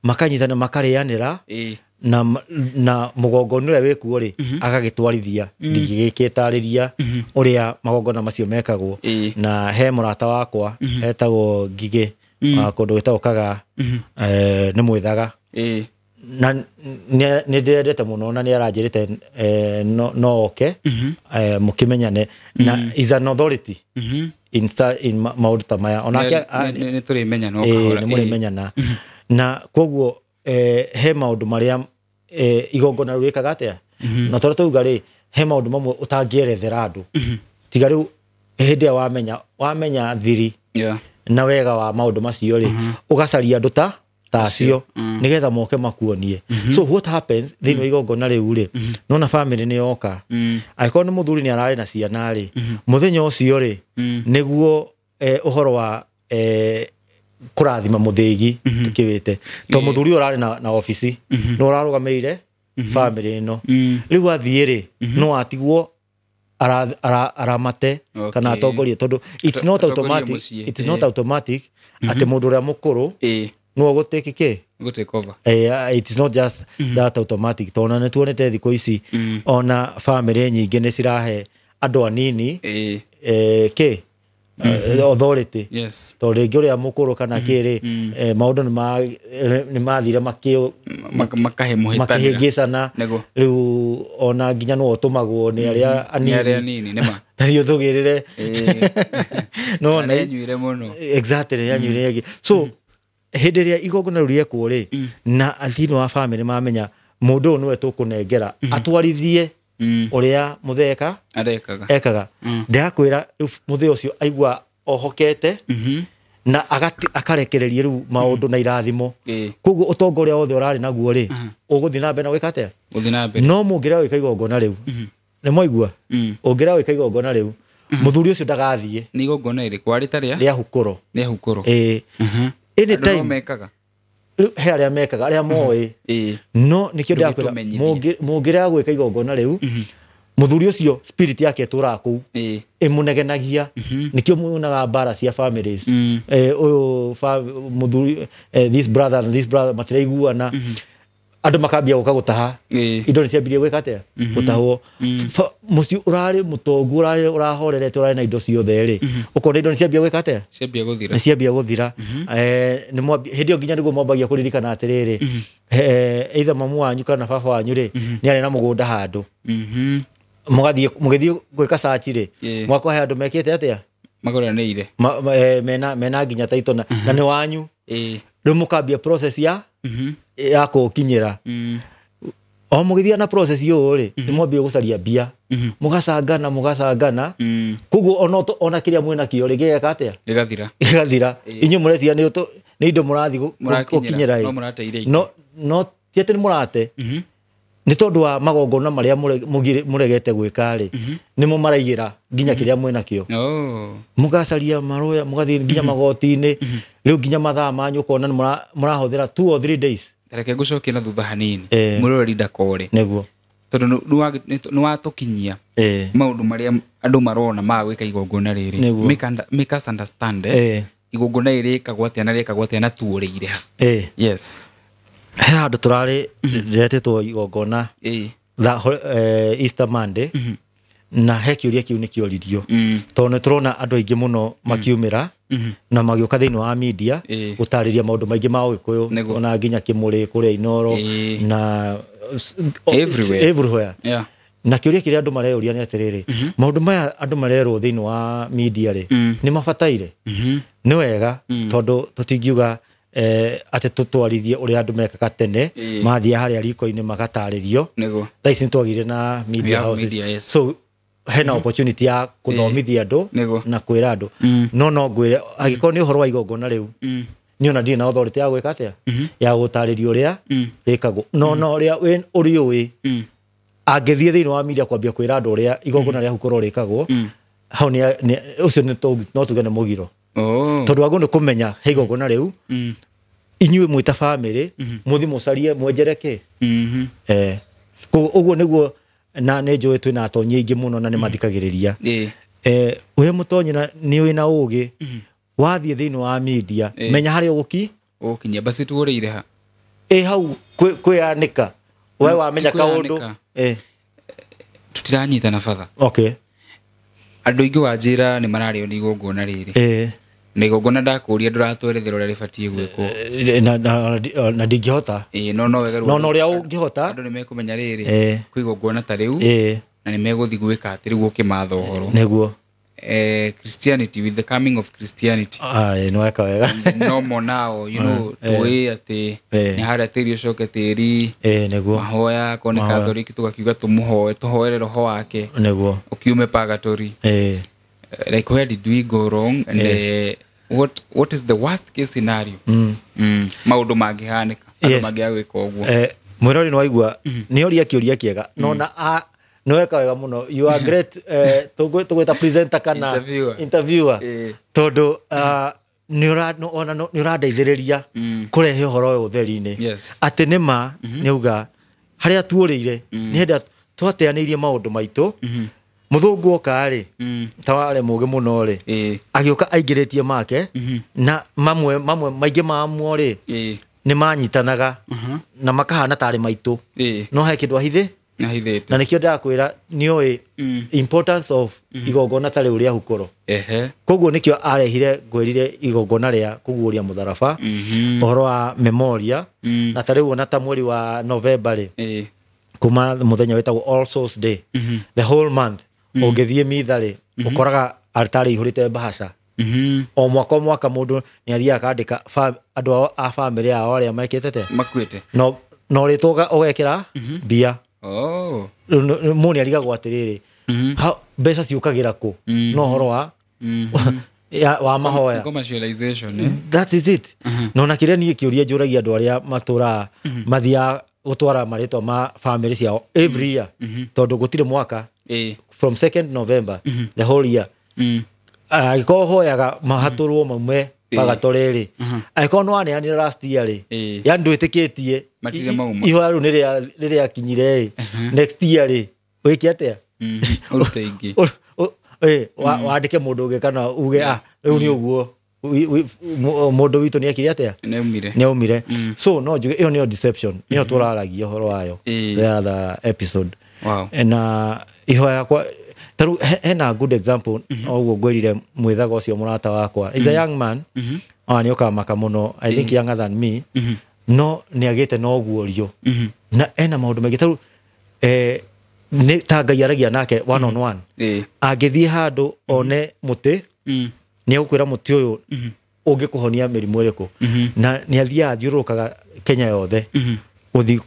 makanyitana, makarĩanĩra na mũgongona ũrĩa wĩkuo rĩ, agagĩtwarithia. Ndingĩgĩtarĩria ũrĩa magongona macio mekagwo. Na he mũrata wakwa etagwo Ngigĩ wa kũndũ gwĩtagwo Kaga, nĩ mwĩthaga, na nĩ ndĩrendete mũno, na nĩ aranjĩrĩte no oke mũkĩmenyane, na is an authority in maũndũ ta maya onake. Nĩ tũrĩmenyana o kahora. Nĩ mũrĩmenyana. Na koguo he maũndũ marĩa igongona rĩu rĩkaga atĩa, na tondũ twauga rĩ, he maũndũ mamwe ũtangĩerethera andũ, tiga rĩu hĩndĩ ĩrĩa wamenya thiri na wega wa maũndũ macio rĩ, ũgacaria andũ ta acio nĩgetha moke makuonie. So what happens thĩinĩ wa igongona rĩu rĩ, nona family nĩ yoka, angĩkorwo nĩ mũthuri nĩ ararĩ na ciana rĩ, mũthenya ũcio rĩ, nĩguo ũhoro wa kũrathima mũthĩgi tũkĩwĩte, to mũthuri ũyũ ũrarĩ na obici nĩ ũrarũgamĩrĩire family ĩno. Rĩu athiĩ rĩ, no atigwo aramate kana atongorie, tondũ it's not Atongorie automatic, mũciĩ, it is not automatic atĩ mũndũ ũrĩa mũkũrũ no ũgũtĩki kĩ Gũ take over. It is not just that automatic, tondũ nĩ tuonete thikũ ici ona family nyingĩ nĩ cirahe andũ anini kĩ authority, tondũ rĩngĩ ũrĩa mũkũrũ kana kĩrĩ, maũndũ nĩ mathire Makahe mũhĩtanĩra. Makĩhĩngĩcana. Rĩu ona nginya no ũtũmagwo nĩ arĩa Nĩ arĩa anini, anini nĩma. Tathiĩ ũtũgĩrĩre. No Na nĩanyuire mũno. Exactly, nĩanyuire ĩngĩ. So hĩndĩ ĩrĩa igongona rĩu rĩekwo rĩ, na thĩinĩ wa family mamenya mũndũ ũyũ nĩwe tũkũnengera atwarithie ũrĩa mũtheka Arekaga. Ekaga, ndĩrakwĩra rĩu mũthee ũcio aigua ohokete na akarekereria rĩu maũndũ na irathimo. Koguo ũtonga ũrĩa wothe ũrarĩ naguo rĩ, ũgũthiĩ na mbere na gwĩka atĩa? Gũthiĩ na mbere. No mũngĩrega gwĩka igongona rĩu, nĩ mwaigua, ũngĩrega gwĩka igongona rĩu, mũthuri ũcio ndagathiĩ. Nĩ igongona rĩrĩkũ warĩ ta rĩa? Rĩa hukũro. Rĩa hukũro. Ĩĩ. Andũ no Anytime. mekaga. Rĩu he arĩa mekaga, arĩa moĩ, no nĩkĩo ndĩrakwĩra, Ndũgĩtũmenyithie. Mũngĩrega gwĩka igongona rĩu, mũthuri ũcio spirit yake ĩtũraga kũu, ĩmũnegenagia. Nĩkĩo muonaga mbara cia families. Ũyũ mũthuri, this brother and this brother matiraiguana, andũ makambia gũka gũtaha. Indo nĩ ciambirie gwĩka atĩa? Gũtahwo. Mũciĩ ũrarĩ mũtongu, ũrarĩ ũrahorerete, ũrarĩ na indo ciothe rĩ, ũkona indo nĩ ciambia gwĩka atĩa? Ciambia gũthira. Nĩ ciambia gũthira. Hĩndĩ ĩyo nginya nĩguo mwambagia kũririkana atĩrĩrĩ, either mamu wanyu kana baba wanyu rĩ, nĩ arĩ na mũgũnda handũ. Mũgathiĩ, mũgĩthiĩ gwĩka search rĩ, mwakwa he andũ mekĩte atĩa? Magũranĩire. Mena nginya taito na nĩ wanyu. Rĩu mũkambia process ya kũũkinyĩra. O mũgĩthiĩ na process ũyũ rĩ, nĩ mwambia gũcaria mbia, mũgacangana, mũgacangana. Koguo ona kĩrĩa mwĩna kĩo rĩ, gĩgeka atĩa? Gĩgathira. Gĩgathira. Inyuĩ mũreciria nĩ indo mũrathiĩ Mũrakinyĩra. gũkinyĩra ĩ. No mũrateire ingĩ. No ti atĩ nĩ mũrate, nĩ tondũ wa magongona marĩa mũregete gwĩka rĩ, nĩmo maraigĩra nginya kĩrĩa mwĩna kĩo. Mũgacaria marũa, mũgathiĩ nginya magoti-inĩ, rĩu nginya mathaa manyu ũkona nĩ mũrahũthĩra 2 or 3 days. Reke ngũcokie na thutha hanini, mũroreri ndakore, Nĩguo. Tondũ nĩ watũkinyia maũndũ marĩa andũ marona ma gwĩka igongona rĩrĩ. Make us understand, igongona rĩrĩ rĩkagwo atĩa na rĩkagwo atĩa na tuorĩire ha? Yes. He handũ tũrarĩ retĩtwo igongona Easter Monday, na he kĩũria kĩu nĩ kĩoririo, tondũ nĩ tũrona andũ aingĩ mũno makiumĩra na magĩũka thĩinĩ wa media gũtarĩria maũndũ maingĩ ma ũgĩkũyũ, ona nginya kĩmũrĩ kũrĩa Inoro na Everywhere. Everywhere. Na kĩũria kĩrĩa andũ mareyũria nĩ atĩrĩrĩ, maũndũ maya andũ marerwo thĩinĩ wa media rĩ, nĩ mabataire? Nĩ wega, tondũ tũtingiuga atĩ tũtwarithie ũrĩa andũ mekaga tene, mathiĩ harĩa riko-inĩ magatarĩrio. Thaa ici nĩ twagĩire na We media have houses. media, yes. So hena opportunity ya kũthomithia andũ na kwĩra andũ. No ngwĩre, angĩkorwo nĩ ũhoro wa igongona rĩu, niĩ ona ndirĩ na authority ya gwĩka atĩa, ya gũtarĩria ũrĩa rĩkagwo, no ũrĩa ũrĩũĩ. Angĩthiĩ thĩinĩ wa media kwambia kwĩra andũ ũrĩa igongona rĩa hukũro rĩkagwo, hau ũcio no tuge nĩ mũgiro. Tondũ wagwo nĩ kũmenya he igongona rĩu, inyuĩ mwĩ ta bamĩrĩ mũthiĩ mũcarie mwenjere kĩ. Ũguo nĩguo, na nĩ njũĩ twĩna atonyi aingĩ mũno na nĩ mathikagĩrĩria. Wĩ mũtonyi na nĩ wĩna ũgĩ, wathiĩ thĩinĩ wa media, menya harĩa ũgũkinyia. Basi tuũrĩire ha? Hau kwĩyanĩka. We wamenya kaũndũ. Tutiranyitana batha. Okay. Andũ aingĩ wanjĩra nĩ mararĩo nĩ igongona rĩrĩ. Na igongona ndakũria ndũratwerethera ũrĩa rĩbatiĩ gwĩkwo. Na ndingĩhota. No wega. No ũrĩa ũngĩhota. Andũ nĩ mekũmenya rĩrĩ kwĩ igongona ta rĩu, na nĩ megũthiĩ gwĩka atĩ rĩu ũkĩmatha ũhoro. Nĩguo. Christianity, with the coming of Christianity. No weka wega. No more now, you know, tũĩ atĩ nĩ harĩa tĩri ũcoke tĩri. Nĩguo. Mahoya, korwo nĩ Catholic tũgakiuga tũmũhoe, tũhoere roho wake. Nĩguo. Ũkiume purgatory. Like, where did we go wrong? And yes. What is the worst case scenario? Maũndũ mangĩhanĩka, andũ mangĩaga gwĩka ũguo. Mwĩrori nĩ waigua, nĩ oria kĩũria kĩega. No na no weka wega mũno. You are great, tũgwĩta presenter kana interviewer. Tondũ nĩ ũrandeithĩrĩria kũrehe ũhoro ũyũ ũtheri-inĩ. Atĩ nĩ ma, nĩ uga, harĩa tuũrĩire, nĩ hĩndĩ twateanĩirie maũndũ maitũ. Mũthũngũ oka rĩ, ta warĩ mũũgĩ mũno rĩ, agĩũka aingĩrĩtie make, na mamwe maingĩ mamo rĩ, nĩ manyitanaga na makahana tarĩ maitũ. No he kĩndũ ahithĩ na nĩkĩo ndĩrakwĩra nĩũĩ importance of igongona ta rĩu rĩa hukũro. Koguo nĩkĩo arehire ngwĩrire igongona rĩa kũguũria mũtharaba, ũhoro wa memoria, na ta rĩu ona ta mweri wa November rĩ, kuma mũthenya wĩtagwo All Souls Day, the whole month, ũngĩthiĩ mitha rĩ, ũkoraga altarĩ ihũrĩte mbahaca. O mwaka o mwaka mũndũ nĩ athiaga akandĩka andũ a bamĩrĩ yao arĩa mekĩte te makuĩte, no rĩtwa ũgekĩra mbia. Mũndũ nĩ arigagwo atĩrĩrĩ, mbeca ciũkagĩra kũ? No ũhoro wa mahoya. Commercialization, that is it. No na kĩrĩa niĩ kĩũria njũragia andũ arĩa matũraga mathiaga gũtwara marĩtwa ma bamĩrĩ ciao every year, tondũ gũtirĩ mwaka, from 2nd November the whole year, angĩkorwo hoyaga mahatũrwo maume purgatory rĩ, angĩkorwo nĩ waneanire last year rĩ, yani ndwĩtĩkĩtie ihoya rĩu nĩrĩakinyire rĩ, next year rĩ wĩke atĩa? Ũrute ingĩ. Wandĩke mũndũ ũngĩ kana uge rĩu nĩ ũguo mũndũ witũ nĩ ekire atĩa? Nĩ aumire. So no njuge ĩyo nĩyo deception, ĩyo tũraragia ũhoro wayo the other episode. Na ihoya yakwa taru hena good example oguo ngwĩrire mwĩthaga ũcio mũrata wakwa is a young man, nĩ ũkamaka mũno, I think younger than me, no nĩ agĩte na ũguũrio na ena maũndũ maingĩ taru nĩ ta Ngai aragia nake one on one. Angĩthiĩ handũ one mũtĩ, nĩ egũkwĩra mũtĩ ũyũ ũngĩkũhonia mĩrimũ ĩrĩkũ, na nĩ athiaga athiũrũrũkaga Kenya yothe gũthiĩ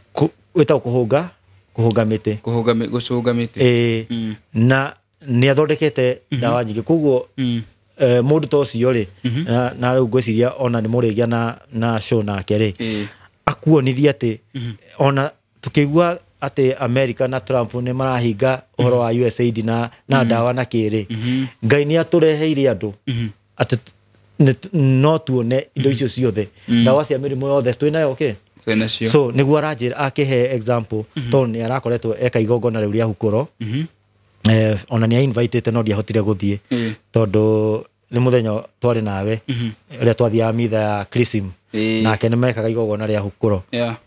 wĩtagwo kũhũnga mĩtĩ, gũcũnga mĩtĩ, na nĩ athondekete ndawa nyingĩ. Koguo mũndũ ta ũcio rĩ, na rĩu ngwĩciria ona nĩ mũrĩgĩa na show nake rĩ, akuonithia atĩ ona tũkĩigua atĩ America na Trump nĩ marahinga ũhoro wa USAID na ndawa na kĩrĩ, Ngai nĩ atũreheire andũ atĩ no tuone indo icio ciothe, ndawa cia mĩrimũ yothe twĩnayo kĩ. So nĩguo aranjĩra akĩhe example, tondũ nĩ arakoretwo eka igongona rĩu rĩa hukũro, ona nĩ ainvitĩte no ndiahotire gũthiĩ tondũ nĩ mũthenya twarĩ nawe ũrĩa twathiaga mitha ya Chrism, nake nĩ mekaga igongona rĩa hukũro.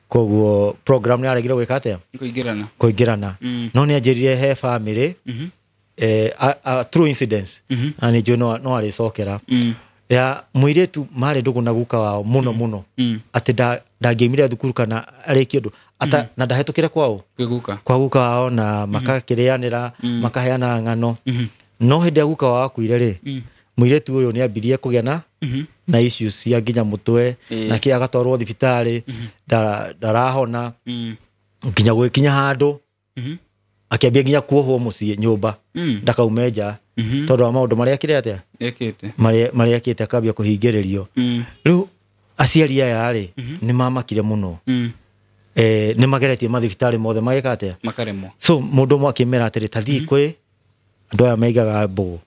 Koguo program nĩ aregire gwĩka atĩa? Kũingĩrana. No nĩ anjĩrire he family, true incidents, na nĩ njũĩ no arĩcokera, ya mũirĩtu marĩ ndũgũ na guka wao mũno mũno, atĩ ndangĩaumire thukuru kana arĩkie ũndũ na ndahetũkĩre kwao kwa guka wao, na makakĩrĩanĩra, makaheana ng'ano. No hĩndĩ ya guka wao akuire rĩ, mũirĩtu ũyũ nĩ ambirie kũgĩa na issues cia nginya mũtwe, nake agatwarwo thibitarĩ, ndarahona, nginya gwĩkinya handũ akĩambia nginya kuohwo mũciĩ nyũmba, ndakaume nja tondũ wa maũndũ marĩa akĩrĩ atĩa marĩa ekĩte, akambia kũhingĩrĩrio. Rĩu aciari aya rĩ nĩ mamakire mũno, Nĩ mageretie mathibitarĩ mothe magĩka atĩa? Makaremwo. So mũndũ ũmwe akĩmera atĩrĩ, ta thiĩ kwĩ andũ aya maigaga mbũgũ.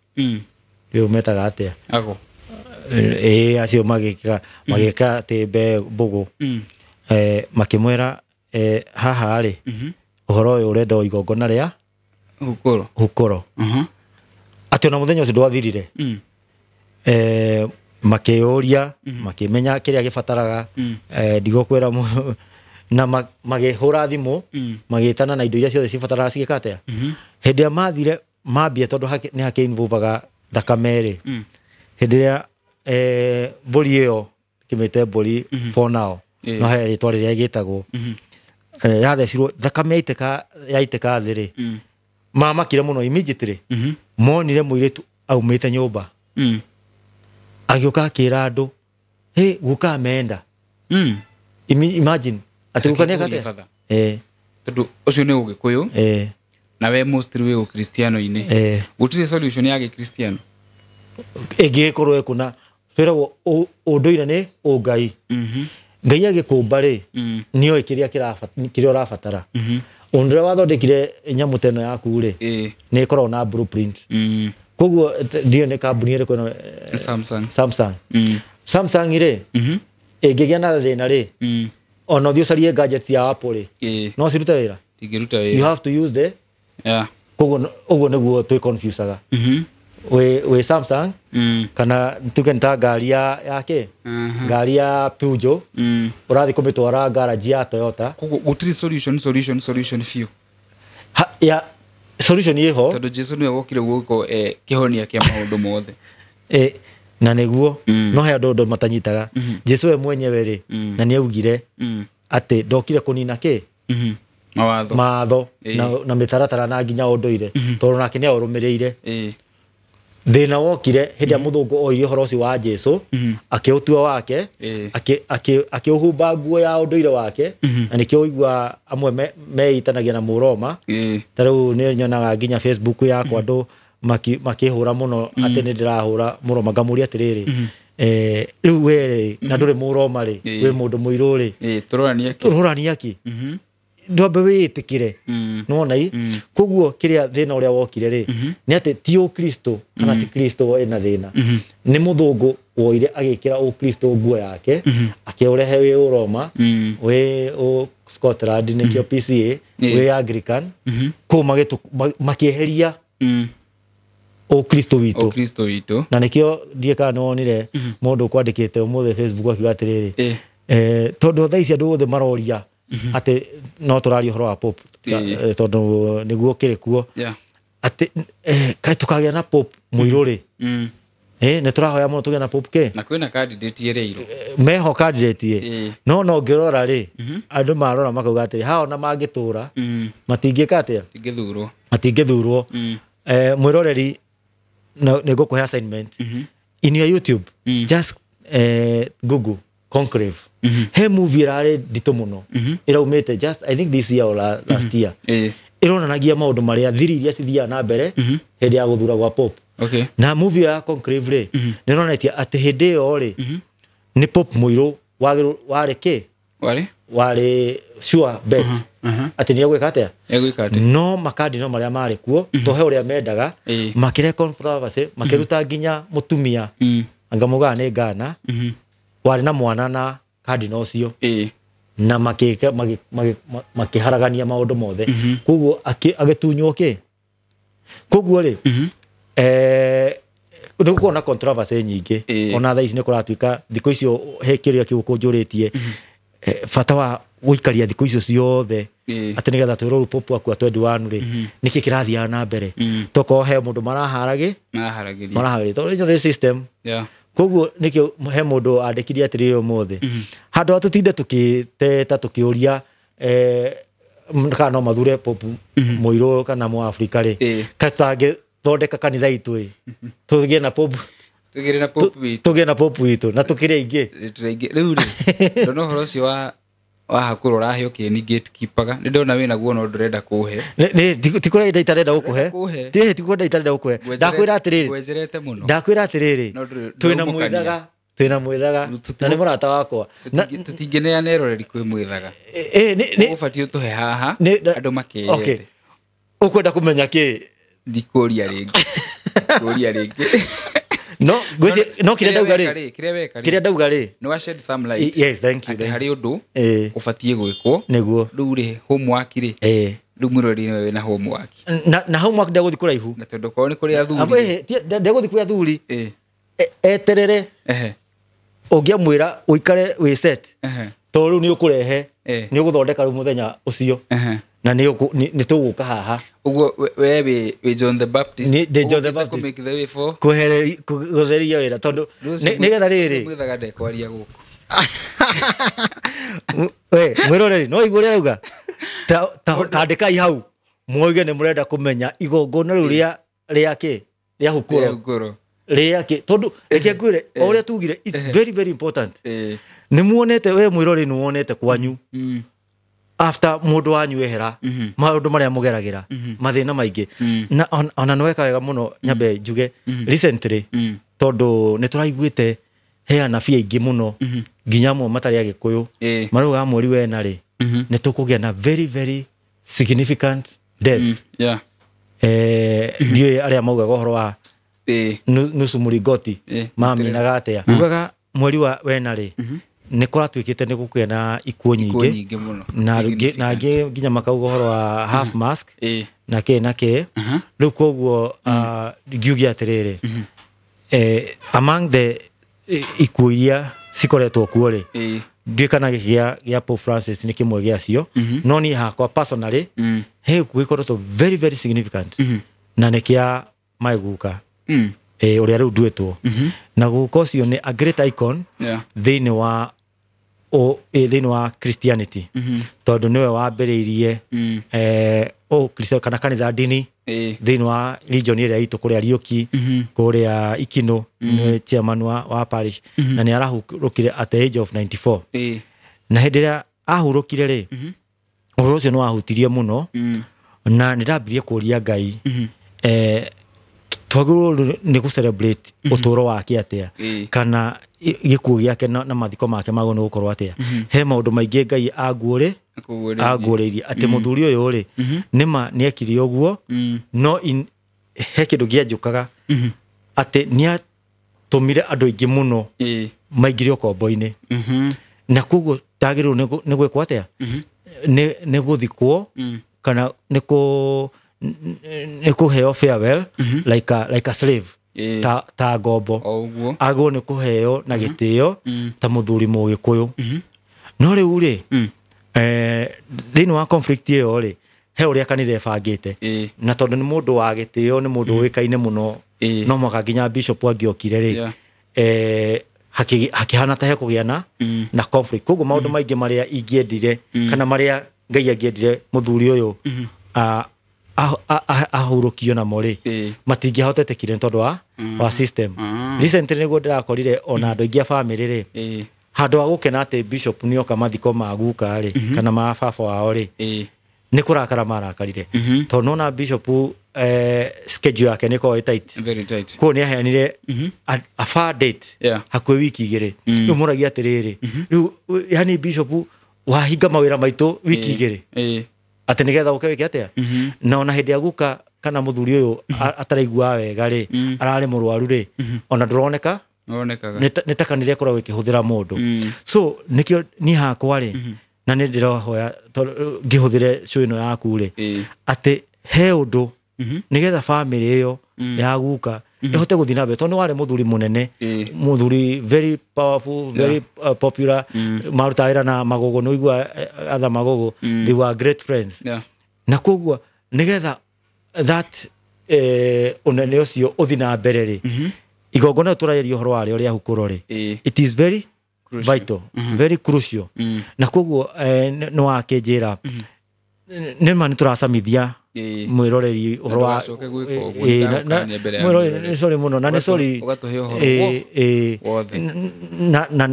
Rĩu metaga atĩa? Ago. Ĩĩ, acio magĩka atĩ mbũgũ. Makĩmwĩra haha rĩ, ũhoro ũyũ ũrenda o igongona rĩa hukoro. Hukoro. Atĩ ona mũthenya ũcio ndwathirire. Makĩũria, makĩmenya kĩrĩa gĩbataraga, ndigũkwĩra na magĩhũra thimũ, magĩtana na indo iria ciothe cibataraga cigĩka atĩa. Hĩndĩ ĩrĩa mathire mambia, tondũ nĩ hakĩinvolvaga thakame rĩ, hĩndĩ ĩrĩa mbũri ĩyo, kĩmĩte mbũri for now, no he rĩtwa rĩrĩa ĩgĩtagwo, yathecirwo thakame yaitĩka thĩ rĩ, mamakire mũno immediately. Monire mũirĩtu aumĩte nyũmba, agĩũka akĩra andũ, hĩ, guka ameenda. Imagine atĩ guka nĩeka atĩa? Tondũ ũcio nĩ ũgĩkũyũ, na we mostly wĩ ũkristiano-inĩ. Gũtirĩ solution ya gĩkristiano ĩngĩgĩkorwo ĩkũna. Twĩragwo ũndũire nĩ ũngai. Ngai agĩkũmba rĩ, nĩoĩ kĩrĩa ũrabatara. Ũndũ ũrĩa wathondekire nyamũ ta ĩno yaku rĩ, nĩ ĩkoragwo na blueprint. Koguo ndiũĩ nĩ kambuni ĩrĩkũ ĩno, Samsung. Samsung. Samsung rĩ, ĩngĩgĩa na thĩna rĩ, ona ũthiĩ ũcarie gadgets ya Apple rĩ, no cirute wĩra? Tingĩruta wĩra. You have to use the Koguo ũguo nĩguo twĩ confusaga. Wĩ Samsung, kana tuge nĩ ta ngari ya kĩ? Ngari ya Peugeot, ũrathiĩ kũmĩtwara garage ya Toyota. Koguo gũtirĩ solution biũ. Ya solution ĩho. Tondũ Jesu nĩwe wokire gũkũ kĩhonia kĩa maũndũ mothe. Na nĩguo, no he andũ matanyitaga. Jesu we mwenyewe rĩ, na nĩaugire atĩ ndokire kũnina kĩ? Mawatho. Mawatho na mĩtaratara na nginya ũndũire, tondũ nake nĩaũrũmĩrĩire. Thĩna wokire hĩndĩ ĩrĩa mũthũngũ oire ũhoro ũcio wa Jesu, akĩũtua wake, akĩũhumba nguo ya ũndũire wake, na nĩkĩo ũigua amwe meitanagia na Mũroma. Ta rĩu nĩ nyonaga nginya Facebook yakwa andũ makĩhũra mũno atĩ nĩ ndĩrahũra Mũroma, ngamũria atĩrĩrĩ, rĩu we rĩ, na ndũrĩ Mũroma rĩ, wĩ mũndũ mũirũ rĩ, tũrorania kĩ? Ndwambe wĩĩtĩkĩre. Nĩwona i? Koguo kĩrĩa thĩna ũrĩa wokire rĩ, nĩ atĩ ti ũkristo kana ti Kristo ĩna thĩna. Nĩ mũthũngũ woire agĩkĩra ũkristo nguo yake, akĩũrehe wĩ Ũroma, wĩ Scotland nĩkĩo PCA, wĩ Anglican, kũu makĩeheria ũkristo witũ. Ũkristo witũ. Na nĩkĩo ndiĩ kana nĩwonire mũndũ ũkwandĩkĩte ũmũthĩ Facebook akiuga atĩrĩrĩ, tondũ thaa ici andũ othe maroria atĩ no tũraria ũhoro wa Pope, tondũ nĩguo kĩrĩ kuo, atĩ kaĩ tũkagĩa na Pope mũirũ rĩ, nĩ tũrahoya mũno tũgĩe na Pope kĩ? Na kwĩna candidate ĩrĩa irũ. Meho candidate ĩ. No ngĩrora rĩ, andũ marora makauga atĩrĩ, haha ona mangĩtũra, matingĩka atĩa? Matingĩthurwo. Matingĩthurwo. Mwĩroreri, nĩ ngũkũhe assignment. In your YouTube, just Google Conclave. He movie ĩrarĩ nditũ mũno, ĩraumĩte just I think this year or last year. Ĩronanagia maũndũ marĩa thiri iria cithiaga na mbere hĩndĩ ya gũthura gwa Pope. Na movie ya Conclave rĩ, nĩ ĩronanĩtie atĩ hĩndĩ ĩyo rĩ, nĩ Pope mũirũ warĩ kĩ? Warĩ sure bet atĩ nĩ egwĩka atĩa? No makadino marĩa marĩ kuo, to he ũrĩa mendaga, makĩrehe controversy, makĩruta nginya mũtumia, anga mugaga nĩ Ghana, warĩ na mwana na cardinal ũcio, na makĩharagania maũndũ mothe. Koguo agĩtunywo kĩ? Koguo rĩ, nĩ gũkorwo na controversy nyingĩ. Ona thaa ici nĩ kũratuĩka thikũ icio he kĩũria kĩu ũkũnjũrĩtie, bata wa gũikaria thikũ icio ciothe atĩ nĩgetha twĩrwo rĩu Pope akua 21 rĩ, nĩkĩ kĩrathiaga na mbere? Tokorwo he mũndũ maraharagĩria, tondũ ĩno nĩ system. Koguo nĩkĩo he mũndũ andĩkirie atĩrĩrĩ ũmũthĩ, handũ ha tũtinde tũkĩteta tũkĩũria kana no mathure Pope mũirũ kana Mũafrika rĩ, kaĩ tũtangĩthondeka kanitha itũ ĩ, tũgĩe na Pope, tũgĩe na Pope witũ na tũkĩrĩ aingĩ. Rĩu rĩ, ndona ũhoro ũcio wa wahakũrwo ũraheo kĩeni gatekeepaga, nĩ ndona wĩna guo no ndũrenda kũhe. Ti kũrenda itarenda gũkũhe. Ti kũrenda itarenda gũkũhe. Ndakwĩra atĩrĩrĩ, ngwenjerete mũno. Ndakwĩra atĩrĩrĩ, twĩna mwĩthaga Twĩna Mwĩthaga na nĩ mũrata wakwa. Tũtingĩneana eroreri kwĩ Mwĩthaga. Ũbatiĩ ũtũhe haha andũ makĩyethe. Ũkwenda kũmenya kĩ? Ndikũria rĩngĩ. Kũria rĩngĩ. No no kĩrĩa ndauga rĩ. Kĩrĩa ndauga rĩ. No wa shed some light. Yes, thank you. Atĩ harĩ ũndũ ũbatiĩ gwĩkwo. Nĩguo. Rĩu rĩ homework rĩ. Rĩu mwĩroreri nĩwe wĩna homework. Na homework ndegũthiĩ kũraihu. Na tondũ korwo nĩ kũrĩ athuri. Ndegũthiĩ kwĩ athuri. Eterere. Ũngĩamwĩra ũikare wĩ set. Tondũ rĩu nĩ ũkũrehe. Nĩ ũgũthondeka rĩu mũthenya ũcio. Na nĩ tũgũka haha. Ũguo we wĩ John the Baptist. Nĩ John the Baptist. Make the way for gũtheria wĩra tondũ nĩgetha rĩrĩ. Mwĩthaga ndekwaria gũkũ. We mwĩroreri no igũrũ rĩauga. Tandĩkai hau mwoige nĩ mũrenda kũmenya igongona rĩu rĩa kĩ rĩa hukũro rĩa kĩ tondũ reke ngwĩre o ũrĩa tugire it's very very important. Nĩ muonete we mwĩroreri nĩ wonete kwanyu after mũndũ wanyu ehera maũndũ marĩa mũgeragĩra mathĩna maingĩ na ona nĩ weka wega mũno nyambe njuge recently tondũ nĩ tũraiguĩte he anabii aingĩ mũno nginya amwe matarĩ Agĩkũyũ marauga mweri wena rĩ nĩ tũkũgĩa na very very significant deaths. Ndiũĩ arĩa maugaga ũhoro wa nusu mũringoti maminaga atĩa ugaga mweri wa wena rĩ nĩ kũratuĩkĩte nĩ gũkũgĩa na ikuũ nyingĩ na angĩ nginya makauga ũhoro wa half mask na kĩ na kĩ. Rĩu koguo ngiuge atĩrĩrĩ among the ikuũ iria cikoretwo kuo rĩ ndiũĩ kana gĩkĩ gĩa Pope Francis nĩ kĩmwe gĩacio no niĩ hakwa personally he gĩkuũ gĩkoretwo very very significant na nĩ kĩa my guka ũrĩa rĩu nduĩtwo na guka ũcio nĩ a great icon thĩinĩ wa thĩinĩ wa Christianity tondũ nĩwe wambĩrĩirie Kristo kana kanitha ndini thĩinĩ wa region ĩrĩa itũ kũrĩa Riũki kũrĩa Ikino nĩ chairman wa parish na nĩ arahurũkire at the age of 94 na hĩndĩ ĩrĩa ahurũkire rĩ ũhoro ũcio nĩ wahutirie mũno na nĩ ndambirie kũria Ngai twagĩrĩirwo nĩ gũ celebrate ũtũũro wake atĩa kana gĩkuũ gĩake na mathiko make magwo nĩ gũkorwo atĩa. He maũndũ maingĩ Ngai anguũrĩirie atĩ mũthuri ũyũ rĩ nĩma nĩekire ũguo no he kĩndũ kĩanjũkaga atĩ nĩatũmire andũ aingĩ mũno maingĩre ũkombo-inĩ na koguo ndagĩrĩirwo nĩ gwĩkwo atĩa nĩ gũthikwo kana nĩ kũheo farewell like a slave ta ngombo agwo nĩ kũheo na gĩtĩo ta mũthuri mũgĩkũyũ. No rĩu rĩ thĩinĩ wa conflict ĩyo rĩ he ũrĩa kanitha ĩbangĩte na tondũ nĩ mũndũ wa gĩtĩo nĩ mũndũ ũĩkaine mũno no mwaka nginya bishop angĩokire rĩ hakĩhana ta hekũgĩa na conflict. Koguo maũndũ maingĩ marĩa ingĩendire kana marĩa Ngai angĩendire mũthuri ũyũ ahurũkio namo rĩ matingĩhotetekire tondũ wa system. Recently nĩguo ndĩrakorire ona andũ aingĩ a family rĩ handũ ha gũkena atĩ bishop nĩoka mathiko ma guka rĩ kana ma baba wao rĩ nĩ kũrakara marakarire tondũ nona bishop schedule yake nĩ ĩkoragwo ĩ tight. Very tight. Koguo nĩ aheanire a far date hakuhĩ wiki igĩrĩ. Rĩu mũragia atĩrĩrĩ rĩu yani bishop wahinga mawĩra maitũ wiki igĩrĩ atĩ nĩgetha ũke wĩke atĩa. Na ona hĩndĩ ya guka kana mũthuri ũyũ ataraiguaga wega rĩ ararĩ mũrwaru rĩ ona ndũroneka nĩ ta kanitha ĩkoragwo ĩkĩhũthĩra mũndũ. So nĩkĩo niĩ hakwa rĩ na nĩ ndĩrahoya ngĩhũthĩre show ĩno yaku rĩ atĩ he ũndũ nĩgetha family ĩyo ya guka ĩhote gũthiĩ na mbere tondũ nĩ warĩ mũthuri mũnene mũthuri very powerful very popular marutaga wĩra na Magogo nĩ ũigua other Magogo they were great friends. Na koguo nĩgetha that ũnene ũcio ũthiĩ na mbere rĩ igongona tũrageria ũhoro warĩo rĩa hukũro rĩ it is very vital very crucial. Na koguo nĩ wakĩnjĩra nĩma nĩ tũracamithia mwĩroreri ũhoro wa mwĩroreri nĩ sorry mũno na nĩ sorry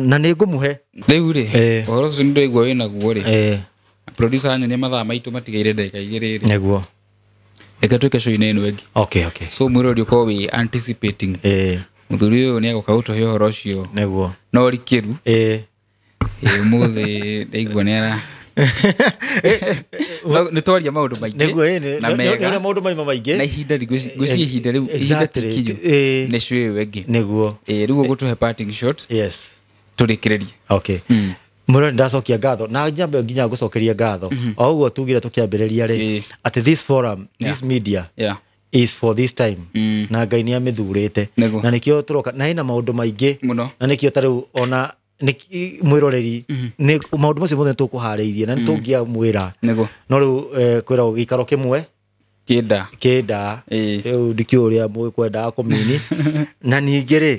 na nĩ ngũmũhe rĩu rĩ ũhoro ũcio nĩ ndĩraigua wĩnaguo rĩ producer anyonia mathaa maitũ matigaire ndagĩka igĩrĩ rĩ nĩguo reke twĩke show-inĩ ĩno ĩngĩ. Okay. So mwĩroreri ũkorwo wĩ anticipating Mũthuri ũyũ nĩ egũka gũtũhe ũhoro ũcio Nĩguo. no rikĩru. Ĩĩ. Ũmũthĩ ndaigua nĩ ara nĩ twaria maũndũ maingĩ Nĩguo, ĩĩ, na nĩ mega ũrĩa maũndũ maima maingĩ. Na ihinda ngwĩciria ihinda rĩu ihinda ti ikinyu nĩ show ĩyo ĩngĩ. Nĩguo. Rĩu ũgũtũhe parting shot Yes. tũrĩkĩrĩrie. Okay. Mũrori, ndacokia ngatho na nyambe nginya ngũcokeria ngatho o ũguo tugire tũkĩambĩrĩria rĩ, atĩ this forum, this media is for this time, na Ngai nĩ amĩthurĩte na nĩkĩo tũroka na ĩna maũndũ maingĩ Mũno. Na nĩkĩo ta rĩu ona mwĩroreri nĩ maũndũ macio mothe tũkũharĩirie na nĩ tũngĩamwĩra. Nĩguo. No rĩu kwĩragwo gĩikaro kĩmwe kĩnda. Kĩnda. Rĩu ndikĩũĩ ũrĩa mũkwendaga kũmini na ningĩ rĩ,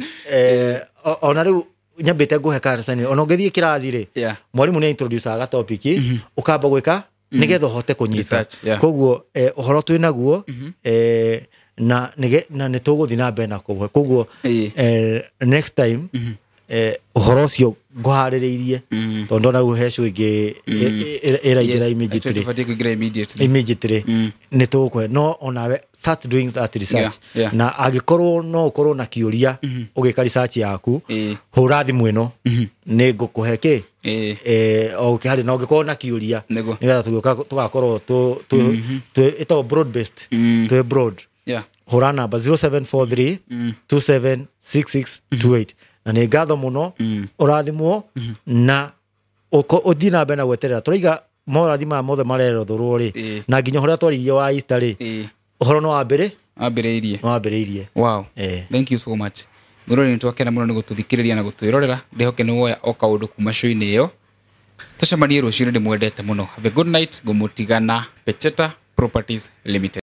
ona rĩu nyambĩte ngũhe kanitha-inĩ, ona ũngĩthiĩ kĩrathi rĩ, mwarimũ nĩ introduce topic, ũkamba gwĩka nĩgetha ũhote kũnyita. Research, yeah. Koguo ũhoro twĩ naguo, na nĩ tũgũthiĩ na mbere na kũgwe. Koguo next time ũhoro ũcio ngũharĩrĩirie, tondũ ndona rĩu he show ĩngĩ ĩraingĩra immediately. Tũbatiĩ kũingĩra immediately. Immediately nĩ tũgũkũhe, no onawe start doing that research. Na angĩkorwo no ũkorwo na kĩũria ũgĩka research yaku, hũra thimũ ĩno, nĩ ngũkũhe kĩ o ũkĩharĩ na ũngĩkorwo na kĩũria, Nĩguo. nĩgetha tũgĩũka tũgakorwo ĩtagwo broad based, twĩ broad. Hũra namba 0743 276628 na nĩ ngatho mũno, ũrathimwo na ũthiĩ na mbere na gweterera. Tũraiga morathi maya mothe marerotherwo rĩ, na nginya ũrĩa twaririe wa Easter rĩ, ũhoro no wambĩrĩ Wambĩrĩirie. No wambĩrĩirie. Wow. Thank you so much. Mũrori, nĩ twakena mũno nĩ gũtũthikĩrĩria na gũtwĩrorera. Ndĩhoke nĩ woya o kaũndũ kuma show-inĩ ĩyo. Tũcemanie rũciũ, nĩ ndĩmwendete mũno. Have a good night. Ngũmũtigana Pecheta Properties Limited.